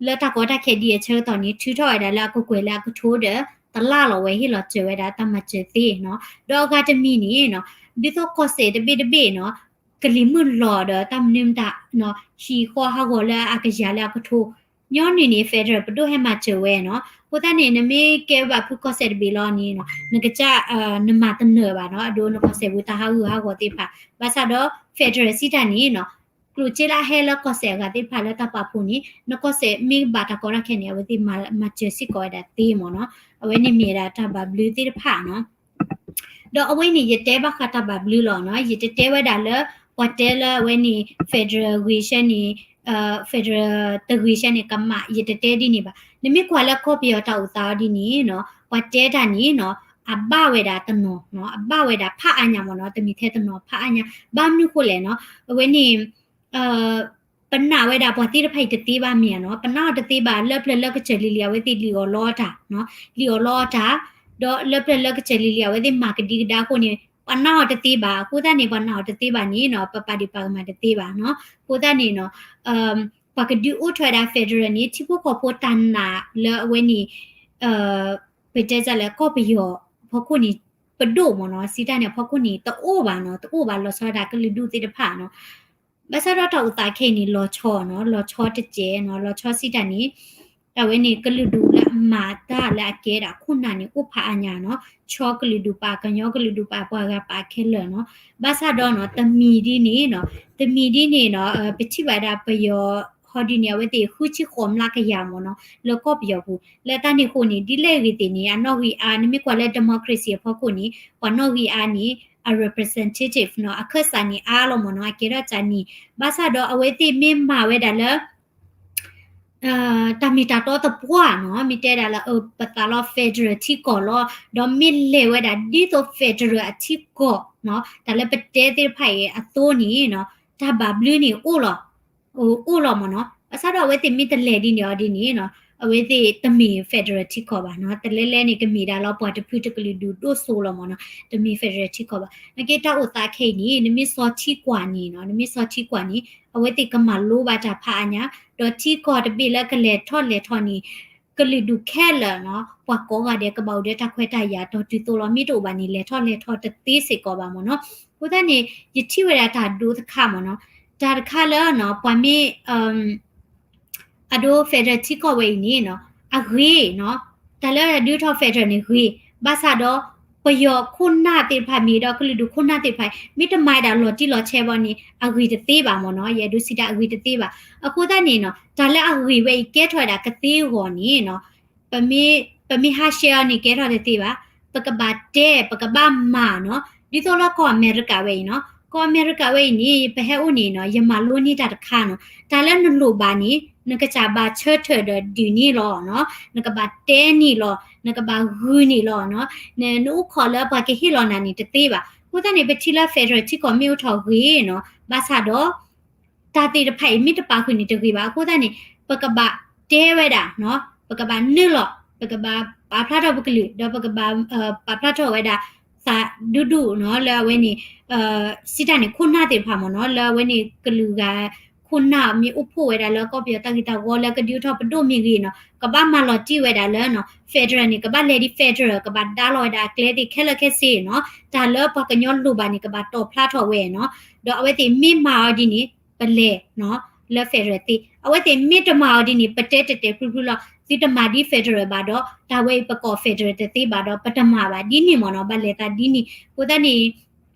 လၢတၢ်ကီတၢ်ခဲဒ်အဆၢကတီၢ်န့ၣ် ထုးထီၣ်ဝဲဒၣ်လၢအကကွဲၢ်လၢအကထိဒီး တလၢ်လီၤဝဲဟ့ၣ်လီၤစၢၤဝဲဒၣ်တၢ်မၤစၢၤသ့နီၤ. ဒီးအဂၤတမံၤန့ၣ်နီၤ, ဒ်သိးကီၢ်စဲၣ်တဘ့ၣ်တဘ့ၣ်နီၤ, ကလံၤမုၢ်လီၤဒီးတၢ်မနုၤမတၤနီၤ, ဟံၣ်ဃီဟးဂီၤလၢအကယၤလၢအကထိ ညီနုၢ်န့ၣ် federal ပဒိၣ်ဟဲမၤစၢၤဝဲနီၤ. အဃိသတးန့ၣ် နမ့ၢ်ကဲဘၣ်ဖုကီၢ်စဲၣ်တဘ့ၣ်လီၤန့ၣ်နီၤ, နကစၢ် နမၤတနၢၤဘၣ်နီၤ, အဒိနကီၢ်စဲၣ်ပူၤတၢ်ဟးဂူာ်ဟးဂီၤသ့ၣ်တဖၣ်. ဘၣ်ဆၣ်ဒီး federal စံးတၢ်န့ၣ်နီၤ, ကျိၣ်စ့လၢအဟဲလၢကီၢ်စဲၣ်အဂၤသ့ၣ်တဖၣ်လၢတၢ်ပာ်ဖှိၣ်န့ၣ် နကီၢ်စဲၣ်မ့ၢ်ဘၣ်တၢ်ကီတၢ်ခဲန့ၣ် အဝဲသ့ၣ်မၤစၢၤစ့ၢ်ကီးဝဲဒၣ်သ့မ့ၢ်နီၤ. အဝဲန့ၣ်မ့ၢ်ဝဲဒၣ်တၢ်ဘၣ်ဘျုးသ့ၣ်တဖၣ်နီၤ. ဒီးအဝဲန့ၣ် ယတဲဘၣ်ဃးတၢ်ဘၣ်ဘျုးလီၤနီၤ, ယတတဲဝဲဒၣ်လၢ ပှၤတဲလၢအဝဲန့ၣ် federal ဂ့ၤဆၢန့ၣ် federal တဂ့ၤဆၢန့ၣ် ကမၣ် ယတတဲဒ်န့ၣ်ဘၣ်. နမ့ၢ်ကွၢ်လၢကီၢ်ပယီၤတၢ်အိၣ်သးအီၤဒ်န့ၣ်နီၤ, ပှၤတဲတၢ်န့ၣ်နီၤ, အဘၣ်ဝဲဒၣ်တနီၤနီၤ, အဘၣ်ဝဲဒၣ်ဖးအါညါမ့ၢ်နီၤ, တမ့ၢ်ထဲတနီၤဖးအါညါ. ဘၣ်မနုၤဃိလဲၣ်နီၤ, အဝဲန့ၣ် ပနာ်ဝဲဒၣ်ပှၤသ့ၣ်တဖၣ်အံၤတသ့ဘၣ်မ့ၢ်ဧါနီၤ, ပနာ်အီၤတသ့ဘၣ်, လၢပျၢၤလၢကစၢၢ်လံၤလံၤ အဝဲသ့ၣ်လံၣ်အီၣ်လီအီၣ်တၢ်, လံၣ်အီၣ်လီအီၣ်တၢ်, ဒီးလၢပျၢၤလၢကစၢၢ်လံၤလံၤ အဝဲသ့ၣ်မၤကဒံကဒါအဃိန့ၣ် ပှၤနာ်အီၤတသ့ဘၣ်. အဃိသတးန့ၣ် ပှၤနာ်အီၤတသ့ဘၣ်န့ၣ်နီၤ, ပပာ်ဒံးပာ်ကမၣ်တသ့ဘၣ်နီၤ. အဃိသတးန့ၣ်နီၤ, ပှၤကဒုးအိၣ်ထီၣ်ဝဲဒၣ် federal န့ၣ် ထံဖိကီၢ်ဖိတၢ်နာ်လၢအဝဲန့ၣ် ပတဲဒ်လဲၣ် ကီၢ်ပယီၤအဖီခိၣ်န့ၣ် ပဒိၣ်မ့ၢ်နီၤ, စံးတၢ်န့ၣ် အဖီခိၣ်န့ၣ် တအိၣ်ဘၣ်နီၤ, တအိၣ်ဘၣ်လီၤဆီဒၣ်ကလုာ်ဒူၣ်သ့ၣ်တဖၣ်နီၤ. ဘၣ်ဆၣ်ဒီးတၢ်အိၣ်သးခဲအံၤန့ၣ် လီၤဆီနီၤ, လီၤဆီတစဲးနီၤ, လီၤဆီစံးတၢ်န့ၣ် အဝဲန့ၣ်ကလုာ်ဒူၣ်လၢအမၤတၢ်လၢအကဲဒၣ်ခိၣ်နၢ်န့ၣ် အိၣ်ဖးအါညါနီၤ, ဆီကလုာ်ဒူၣ်ပာ်ကညီကလုာ်ဒူၣ်ပာ်ပှၤဂၤပာ်ခဲလၢာ်နီၤ. ဘၣ်ဆၣ်ဒီးနီၤ တမံၤဒ်န့ၣ်နီၤ, တမံၤဒ်န့ၣ်နီၤ, ပထံၣ်ဘၣ်ဒၣ်ပယီၤဟီဒ်န့ၣ် အဝဲသ့ၣ်ဃုဆံဃိးမျးကယၤမ့ၢ်နီၤ, လၢကီၢ်ပယီၤပူၤ လၢတၢ်န့ၣ်အဃိန့ၣ် ဒ်လဲၣ်ဂ့ၤသ့ၣ်န့ၣ် အနီၣ်ဂံၢ်အါ, နမ့ၢ်ကွၢ်လၢ democracy အဖီခိၣ်န့ၣ် ပှၤနီၣ်ဂံၢ်အါန့ၣ် အ representative နီၤ, အခၢၣ်စးန့ၣ်အါလီၤမ့ၢ်နီၤ, အကဲထီၣ်တၢ်န့ၣ်. ဘၣ်ဆၣ်ဒီးအဝဲသ့ၣ်မ့ၢ်မၤဝဲဒၣ်လၢ တၢ်မ့ၢ်တၢ်တီသပှၢ်နီၤ, မ့ၢ်တဲဒၣ်လၢ ပသးလီ federal ထံကီၢ်လီၤ, ဒီးမ့ၢ်လဲၤဝဲဒၣ်ဒ်သိး federal အထံကီၢ်နီၤ, တၢ်လၢပတဲသ့ၣ်တဖၣ်အံၤအသိးန့ၣ်နီၤ, တၢ်ဘၣ်ဘျုးန့ၣ်အိၣ်လီၤ, အိၣ်လီၤမ့ၢ်နီၤ. ဘၣ်ဆၣ်ဒီးအဝဲသ့ၣ်မ့ၢ်တလဲၤဒ်န့ၣ်အီၤဒ်န့ၣ်နီၤ, အဝဲသ့ၣ်တမ့ၢ် federal ထံကီၢ်ဘၣ်နီၤ, တလဲလဲန့ၣ် ကမ့ၢ်ဒၣ်လီၤပှၤတဖုတကလုာ်ဒူၣ်ဒိၣ်စိလီၤမ့ၢ်နီၤ, တမ့ၢ် federal ထံကီၢ်ဘၣ်. နကဲတၢ်အိၣ်သးခဲအံၤန့ၣ် နမ့ၢ်စီထံကွၢ်န့ၣ်နီၤ, နမ့ၢ်စီထံကွၢ်န့ၣ် အဝဲသ့ၣ်ကမၤလိဘၣ်တၢ်ဖးအါညါ, ဒီးထံကီၢ်တဘ့ၣ်လၢကလဲၤထီၣ်လဲၤထီၣ်န့ၣ် ကလုာ်ဒူၣ်ခဲလၢာ်နီၤ, ပှၤကိးဂၤဒဲးကဘၣ်အိၣ်ဒီးတၢ်ခွဲးတၢ်ယာ်တီၤတုၤသိးလီၤ, မ့ၢ်တအိၣ်ဘၣ်န့ၣ် လဲၤထီၣ်လဲၤထီၣ်တသ့စ့ၢ်ကီးဘၣ်မ့ၢ်နီၤ. အဃိသတးန့ၣ် ယထံၣ်ဝဲဒၣ်တၢ်ဒိတခါမ့ၢ်နီၤ, တၢ်တခါလၢနီၤ ပှၤမ့ၢ် အဒိ federal ထံကီၢ်ဝဲအံၤန့ၣ်နီၤ, အဂ့ၤနီၤ, တၢ်လၢဒုးထီၣ် federal န့ၣ်ဂ့ၤ, ဘၣ်ဆၣ်ဒီး ပယီၤခိၣ်နၢ်သ့ၣ်တဖၣ်မ့ၢ်ဒီး ကလုာ်ဒူၣ်ခိၣ်နၢ်သ့ၣ်တဖၣ် မ့ၢ်တမၤဒၣ်လီၤတံၢ်လီၤဆဲးဘၣ်န့ၣ် အဂ့ၤတသ့ဘၣ်မ့ၢ်နီၤ, ယအဲၣ်ဒိးစံးတၢ်အဂ့ၤတသ့ဘၣ်. အဃိသတးန့ၣ်နီၤ တၢ်လၢအဂ့ၤဝဲအံၤကဲထီၣ်ဝဲဒၣ်ကသ့အဂီၢ်န့ၣ်နီၤ ပမ့ၢ် ပမ့ၢ်ဟးဆှဲးအီၤန့ၣ် ကဲထီၣ်တသ့ဘၣ်. ပကဘၣ်တဲ ပကဘၣ်မၤနီၤ. ဒ်သိးလၢကီၢ်အမဲရကၤဝဲအံၤနီၤ, ကီၢ်အမဲရကၤဝဲအံၤန့ၣ် ပဟဲအိၣ်န့ၣ်နီၤ ယမၤလိန့ၢ်တၢ်တခါနီၤ, တၢ်လၢနလိၣ်ဘၣ်န့ၣ် နကစၢ်ဘၣ်ဆၢထၢၣ်ဒီးဒုးန့ၢ်လီၤနီၤ, နကဘၣ်တဲန့ၢ်လီၤ, နကဘၣ်ဂုာ်န့ၢ်လီၤနီၤ, နအိၣ်ခိးလၢပှၤကဟ့ၣ်လီၤနၤန့ၣ်တသ့ဘၣ်. အဃိသတးန့ၣ် ပထံၣ်လၢ federal ထံကီၢ်မ့ၢ်အိၣ်ထီၣ်ဂ့ၤနီၤ, ဘၣ်ဆၣ်ဒီး တၢ်သ့ၣ်တဖၣ်အံၤ မ့ၢ်တပာ်ဃုာ်န့ၣ်တဂ့ၤဘၣ်. အဃိသတးန့ၣ် ပကဘၣ်တဲဝဲဒၣ်နီၤ, ပကဘၣ်နုာ်လီၤ, ပကဘၣ်ပာ်ဖျါထီၣ်ပကလုာ်, ဒီးပကဘၣ် ပာ်ဖျါထီၣ်ဝဲဒၣ် သးဒူဒူၣ်နီၤ, လၢအဝဲန့ၣ် စံးတၢ်န့ၣ် ခိၣ်နၢ်သ့ၣ်တဖၣ်မ့ၢ်နီၤ, လၢအဝဲန့ၣ်ကလုာ်ဂၤ ခိၣ်နၢ်မ့ၢ်အိၣ်ဖှိၣ်ဝဲဒၣ်လၢကီၢ်ပယီၤတၢ်ဂ့ၢ်တၢ်ဝီလၢကဒုးအိၣ်ထီၣ်ပဒိၣ်မ့ၢ်ဂ့ၤနီၤ, ကဘၣ်မၤလီၤတံၢ်ဝဲဒၣ်လၢနီၤ federal န့ၣ် ကဘၣ်လဲၤဒ် federal ကဘၣ်ဒါလီၤဝဲဒၣ်အကျဲသ့ၣ်ခဲလၢာ်ခဲဆ့နီၤ, တၢ်လၢပှၤကညီလိၣ်ဘၣ်န့ၣ် ကဘၣ်တီၣ်ဖျါထီၣ်ဝဲနီၤ, ဒီးအဝဲသ့ၣ်မ့ၢ်မၤအီၤဒ်န့ၣ် ပလဲၤနီၤ, လၢ federal သ့ အဝဲသ့ၣ်မ့ၢ်တမၤအီၤဒ်န့ၣ် ပတဲတဲာ်တဲာ်ဖျုဖျုလီၤ. သုတမၤဒ် federal ဘၣ်ဒီး တၢ်ဝဲအံၤပကိး federal တသ့ဘၣ်ဒီး ပတမၤဘၣ်ဒ်န့ၣ်မ့ၢ်နီၤ. ဘၣ်လဲၤသးဒ်န့ၣ် အဃိသတးန့ၣ်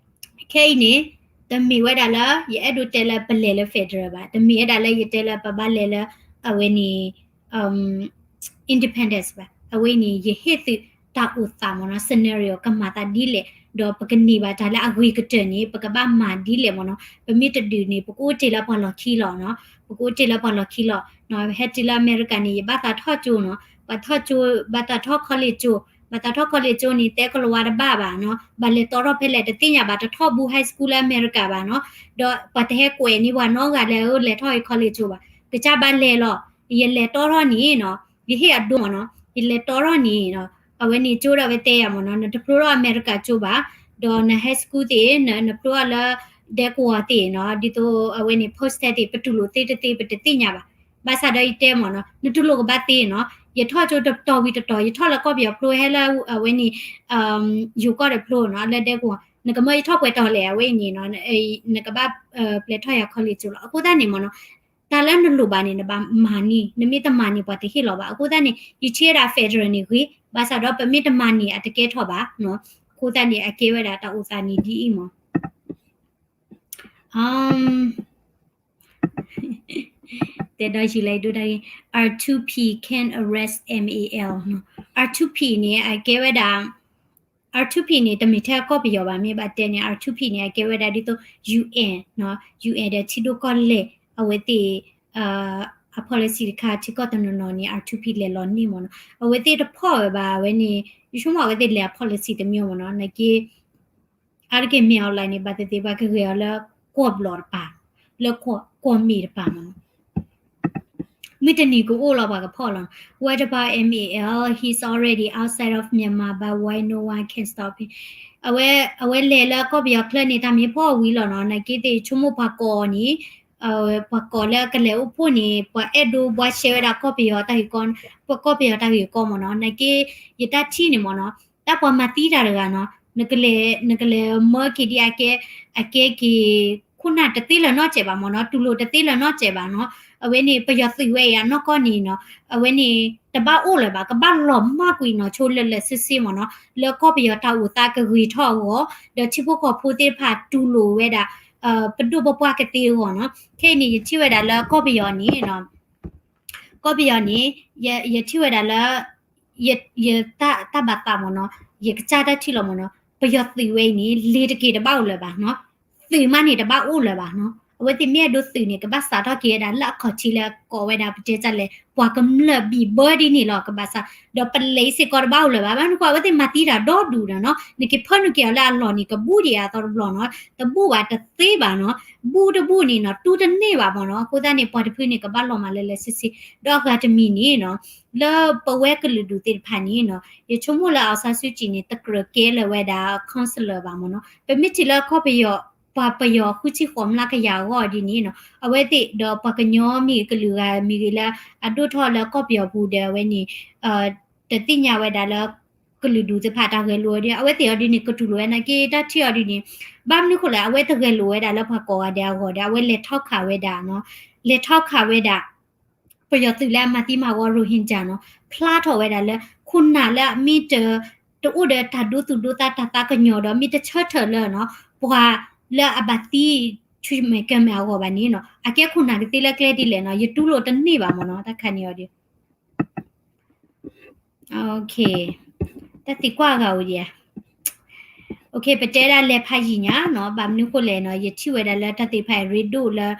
ခဲအံၤန့ၣ် တမ့ၢ်ဝဲဒၣ်လၢ ယအဲၣ်ဒိးတဲလၢပလဲၤလၢ federal ဘၣ်, တမ့ၢ်ဝဲဒၣ်လၢယတဲလၢပဘၣ်လဲၤလၢ အဝဲန့ၣ် independence ဘၣ်. အဝဲအံၤန့ၣ် ယဟ့ၣ်သုတၢ်အိၣ်သးမ့ၢ်နီၤ, scenario ကမၤသးဒ်လဲၣ်, ဒီးပကန့ၢ်ဘၣ်တၢ်လၢအဂ့ၤကတၢၢ်န့ၣ် ပကဘၣ်မၤဒ်လဲၣ်မ့ၢ်နီၤ. ပမ့ၢ်တဒုးန့ၣ် ပကအိၣ်တ့ၢ်လၢပှၤလီၢ်ခံလီၤနီၤ, ပကအိၣ်တ့ၢ်လၢပှၤလီၢ်ခံလီၤ. ဟဲတုၤလၢအမဲရကၤန့ၣ် ယဘၣ်သးထီၣ်ကၠိနီၤ, ဘၣ်ထီၣ်ကၠိ ဘၣ်သးထီၣ် college ကၠိ, ဘၣ်သးထီၣ် college ကၠိန့ၣ် တဲကလၤဝါတဘၣ်ဘၣ်နီၤ, ဘၣ်လဲၤတီထီၣ်ဖဲလဲၣ် တသ့ၣ်ညါဘၣ်, တထီၣ်ဘူး high school လၢအမဲရကၤဘၣ်နီၤ, ဒီးပှၤတဟဲကွဲးန့ၢ်ပှၤနီတဂၤလၢ လဲၤထီၣ်အံၤ college ကၠိဘၣ်, ကစၢ်ဘၣ်လဲၤလီၤ. ယလဲၤတီထီၣ်န့ၣ်နီၤ, ယဟ့ၣ်အဒိမ့ၢ်နီၤ, ယလဲၤတီထီၣ်န့ၣ်နီၤ, အဝဲန့ၣ်ကၠိဒီးဝဲတဲယၤမ့ၢ်နီၤ, နတဖျိထီၣ်အမဲရကၤကၠိဘၣ်, ဒီးန high school သ့ၣ် နဖျိထီၣ်လၢဒဲကဝီၤသ့ၣ်နီၤ, ဒ်သိးအဝဲန့ၣ် post သ့ၣ် ပတူၢ်လိာ်သ့တသ့ ပတသ့ၣ်ညါဘၣ်. ဘၣ်ဆၣ်ဒီးယတဲမ့ၢ်နီၤ, နတူၢ်လိာ်ကဘၣ်သ့နီၤ, ယထီၣ်ကၠိတတီၤဝံၤတတီၤ, ယထီၣ်လၢကီၢ်ပယီၤဖျိဟဲလၢအဝဲန့ၣ် ယိၤကီၢ်ဒီးဖျိနီၤ, လၢဒဲကဝီၤ, နကမၢယထီၣ်ပှဲၤတီၤလဲၣ် အဝဲအံၤန့ၣ်နီၤ, နကဘၣ်ပျဲထီၣ်ယၤ college ကၠိလီၤ. အဃိသတးန့ၣ်မ့ၢ်နီၤ, တၢ်လၢနလိၣ်ဘၣ်န့ၣ် နဘၣ်မၤန့ၢ်, နမ့ၢ်တမၤန့ၢ် ပှၤတဟ့ၣ်လီၤဘၣ်. အဃိသတးန့ၣ် ယထံၣ်ဝဲဒၣ် federal န့ၣ်ဂ့ၤ, ဘၣ်ဆၣ်ဒီးပမ့ၢ်တမၤန့ၢ် အတကဲထီၣ်ဘၣ်. အဃိသတးန့ၣ် အကဲဝဲဒၣ်တၢ်အိၣ်သးန့ၣ်ဒ်အံၤမ့ၢ် တဲဒီးယုၢ်လၢဒိတၢ်ဂ့ၢ်, R two P can arrest M A L. R two P န့ၣ် အကဲဝဲဒၣ်, R two P န့ၣ် တမ့ၢ်ထဲကီၢ်ပယီၤဘၣ်, မ့ၢ်ဘၣ်တဲန့ၣ် R two P န့ၣ် အကဲဝဲဒၣ်ဒ်သိး UN နီၤ, UN ဒီးထံဒိၣ်ကီၢ်လဲၢ် အဝဲသ့ၣ် အ policy တခါ ထံကီၢ်တနီၤနီၤန့ၣ် R two P လဲၤလီၤန့ၢ်မ့ၢ်နီၤ, အဝဲသ့ၣ်တဖီၣ်ဝဲဘၣ်, အဝဲန့ၣ် ယဆိကမိၣ်အဝဲသ့ၣ်လဲၤအ policy တမံၤမ့ၢ်နီၤ, နာ်က့ အါတက့ၢ်မ့ၢ် online န့ၣ် ဘၣ်သ့ၣ်သ့ၣ် ပှၤကဂဲၤအီၤလၢကီၢ်ဘျီၣ်တပၤ, လၢကီၢ်မ့ၢ်တပၤမ့ၢ်နီၤ, မုၢ်တနံၤကအိၣ်လီၤပှၤကဖီၣ်လီၤ. What about M A L? He's already outside of Myanmar, but why no one can stop him? အဝဲ, အဝဲလဲၤလၢကီၢ်ပယီၤချၢန့ၣ် တၢ်မ့ၢ်ဖီၣ်ဝံၤလီၤနီၤ, နာ်က့သ့ၣ်ဆိကမိၣ်ပှၤကိးအီၤန့ၣ် ပှၤကိးလၢကလဲၤအိၣ်ဖှိၣ်န့ၣ် ပှၤအဲၣ်ဒိးဘှါရှဲဝဲဒၣ်ကီၢ်ပယီၤတၢ်ဂ့ၢ်ကီ, ပှၤကီၢ်ပယီၤတၢ်ဂ့ၢ်ကီမ့ၢ်နီၤ, နာ်က့ ယတၢ်ထံၣ်န့ၣ်မ့ၢ်နီၤ, တၢ်ပှၤမၤသံတၢ်တဂၤနီၤ, နကလဲၤ, နကလဲၤမၢက့ၤဒ်အကဲ, အကဲက့ၤ ခိၣ်နၢ်တသ့လၢၤနီတစဲးဘၣ်မ့ၢ်နီၤ, တူၢ်လိာ်တသ့လၢၤနီတစဲးဘၣ်နီၤ, အဝဲန့ၣ် ပယီၤသုးဝဲအံၤအနီၢ်ကီၢ်န့ၣ်နီၤ, အဝဲန့ၣ် တဘၣ်အိၣ်လၢၤဘၣ်, ကဘၣ်လီၤမၢ်ကွံာ်နီၤဆိလၢာ်လၢာ်ဆ့ဆ့မ့ၢ်နီၤ, လၢကီၢ်ပယီၤတၢ်အိၣ်သးကဂ့ၤထီၣ်အဂီၢ်, ဒီးထံဖိကီၢ်ဖိသ့ၣ်တဖၣ်တူၢ်လိာ်ဝဲဒၣ် ပဒိၣ်ပပှၢ်ကသ့အဂီၢ်နီၤ, ခဲအံၤန့ၣ် ယထံၣ်ဝဲဒၣ်လၢကီၢ်ပယီၤန့ၣ် ကီၢ်ပယီၤန့ၣ် ယ, ယထံၣ်ဝဲဒၣ်လၢ ယ, ယတၢ်ဘၣ်သးမ့ၢ်နီၤ, ယကစၢ်တၢ်ထံၣ်လီၤမ့ၢ်နီၤ, ပယီၤသုးဝဲအံၤန့ၣ် လ့ၤတက့ၤတဘၣ်အိၣ်လၢၤဘၣ်နီၤ, သုးမးန့ၣ်တဘၣ်အိၣ်လၢၤဘၣ်နီၤ, အဝဲသ့ၣ်မ့ၢ်အဲၣ်ဒိးသုးန့ၣ် ကဘၣ်စးထီၣ်က့ၤဝဲဒၣ်လၢအခီၣ်ထံးလၢကိးဝဲဒၣ်ပတဲတၢ်လဲၣ် ပှၤကမျၢၢ်ဘံၣ်ဘၢဒ်န့ၣ်လီၤ, ကဘၣ်စး, ဒီးပလံးစ့ၢ်ကီးတဘၣ်အိၣ်လၢၤဘၣ်, ဘၣ်မနုၤဃိအဝဲသ့ၣ်မၤသံတၢ်ဒီဒူၣ်ဒီးနီၤ, နက့ၤဖၢနုာ်က့ၤအီၤလၢအလီၢ်န့ၣ် ကဘူၣ်ဒံးအသီတဘျီနီၤ, တဘူၣ်ဘၣ်တသ့ဘၣ်နီၤ, ဘူၣ်တဘူၣ်န့ၣ်နီၤ တူၢ်တန့ၢ်ဘၣ်မ့ၢ်နီၤ, အဃိသတးန့ၣ် ပှၤတဖုန့ၣ် ကဘၣ်လီၤမၢ်လၢာ်လၢာ်ဆ့ဆ့, ဒီးအဂၤတမံၤန့ၣ်နီၤ လၢပဝဲကလုာ်ဒူၣ်သ့ၣ်တဖၣ်န့ၣ်နီၤ, ယဆိကမိၣ်လၢ အောင်ဆန်းစုကြည် န့ၣ် တကြၢးကဲလၢၤဝဲဒၣ် counselor ဘၣ်မ့ၢ်နီၤ, ပမ့ၢ်ထံၣ်လၢကီၢ်ပယီၤ, ပှၤပယီၤဃုဆံဃိးမျးကယၤအဂီၢ်ဒ်န့ၣ်နီၤ, အဝဲသ့ၣ်ဒီးပှၤကညီမ့ၢ်ဂ့ၤ ကလုာ်ဂၤမ့ၢ်ဂ့ၤလၢ အဒိၣ်ထီၣ်လၢကီၢ်ပယီၤပူၤဒီးအဝဲန့ၣ် တသ့ၣ်ညါဝဲဒၣ်လၢ ကလုာ်ဒူၣ်သ့ၣ်တဖၣ်တၢ်ဂဲၤလိာ်အီၤဒ်န့ၣ် အဝဲသ့ၣ်အီၤဒ်န့ၣ် ကတူၢ်လိာ်ဝဲနာ်က့တၢ်ထံၣ်အီၤဒ်န့ၣ်, ဘၣ်မနုၤဃိလဲၣ် အဝဲတဂဲၤလိာ်ဝဲဒၣ်လၢပှၤကိးဂၤဒဲးအဂီၢ်ဒီး အဝဲလဲၤထီၣ်ခးဝဲဒၣ်နီၤ, လဲၤထီၣ်ခးဝဲဒၣ် ပယီၤသုးလၢအမၤသံမၤဝီ Rohingya နီၤ, ဖျါထီၣ်ဝဲဒၣ်လၢ ခိၣ်နၢ်လၢအမ့ၢ်တ တအိၣ်ဒီးတၢ်ဒိသူၣ်ဒိသးတၢ်သးကညီၤဒီး မ့ၢ်တဆၢထၢၣ်လၢနီၤ ပှၤလၢအဘၣ်သံ ဆူမဲာ်ကဲမဲာ်အဂီၢ်ဘၣ်န့ၣ်နီၤ အကဲခိၣ်နၢ်ကသ့လၢကျဲဒ်လဲၣ်နီၤ ယတူၢ်လိာ်တန့ၢ်ဘၣ်မ့ၢ်နီၤ တၢ်ခါန့ၣ်အီၤဒီး တၢ်သံကွၢ်အဂၤအိၣ်ဒံးဧါ. ပတဲဒၣ်လဲၤဖးယံာ်ညါနီၤ ဘၣ်မနုၤဃိလဲၣ်နီၤ ယထံၣ်ဝဲဒၣ်လၢတၢ်သ့ၣ်တဖၣ်အံၤ ရ့ဒိၣ်လၢ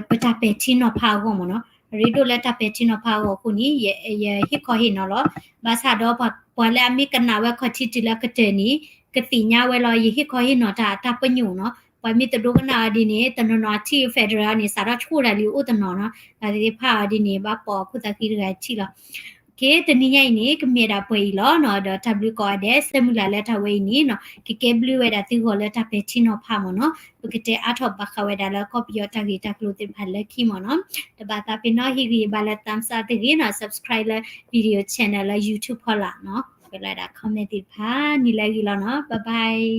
ပတၢ်ပဲာ်ထံနီၤဖးအဂီၢ်မ့ၢ်နီၤ ရ့ဒိၣ်လၢတၢ်ပဲာ်ထံနီၤဖးအဂီၢ်အဃိန့ၣ် ယဟ့ၣ်ခီဟ့ၣ်နီၤလီၤ. ဘၣ်ဆၣ်ဒီးပှၤလၢအမ့ၢ်ကနၣ်ဝဲခီၣ်ထံးတုၤလၢကတၢၢ်န့ၣ် ကသ့ၣ်ညါဝဲလီၤ ယဟ့ၣ်ခီဟ့ၣ်နီၤတၢ်အတၢ်ပညိၣ်နီၤ ပှၤမ့ၢ်တဒိကနၣ်အီၤဒ်န့ၣ် တနီၤနီၤထံၣ် federal န့ၣ် စးထီၣ်ဆိၣ်တၢ်လံအိၣ်တနီၤနီၤ တၢ်သ့ၣ်တဖၣ်အီၤဒ်န့ၣ် ဘၣ်ပိာ်ခိၣ်သးဃံတဂၤထံၣ်လီၤ. တနံၤညါအံၤန့ၣ် ကမ့ၢ်ဒၣ်ပှဲၤအံၤလီၤနီၤ ဒီးတၢ်ဘျုးကိးဂၤဒဲး ဆၢမုၢ်လၢ်လၢတၢ်ဝဲအံၤန့ၣ်နီၤ ကကဲဘျုးဝဲဒၣ်သုဂီၢ်လၢတၢ်ပဲာ်ထံနီၤဖးမ့ၢ်နီၤ ပကတဲအါထီၣ်ဘၣ်ဃးဝဲဒၣ်လၢကီၢ်ပယီၤတၢ်ဂ့ၢ်တၢ်ကျိၤသ့ၣ်တဖၣ်လၢခံမ့ၢ်နီၤ တဘၣ်သးပ့ၤနီၣ်ဟ့ၣ်ဂံၢ်ဘါလၢ thumbs up တဂ့ၤနီၤ subscribe လၢ video channel လၢ YouTube ဖီလာ်နီၤ ပလၢဒၣ် comment သ့ၣ်တဖၣ် နံၤလၢအဂ့ၤလီၤနီၤ bye bye.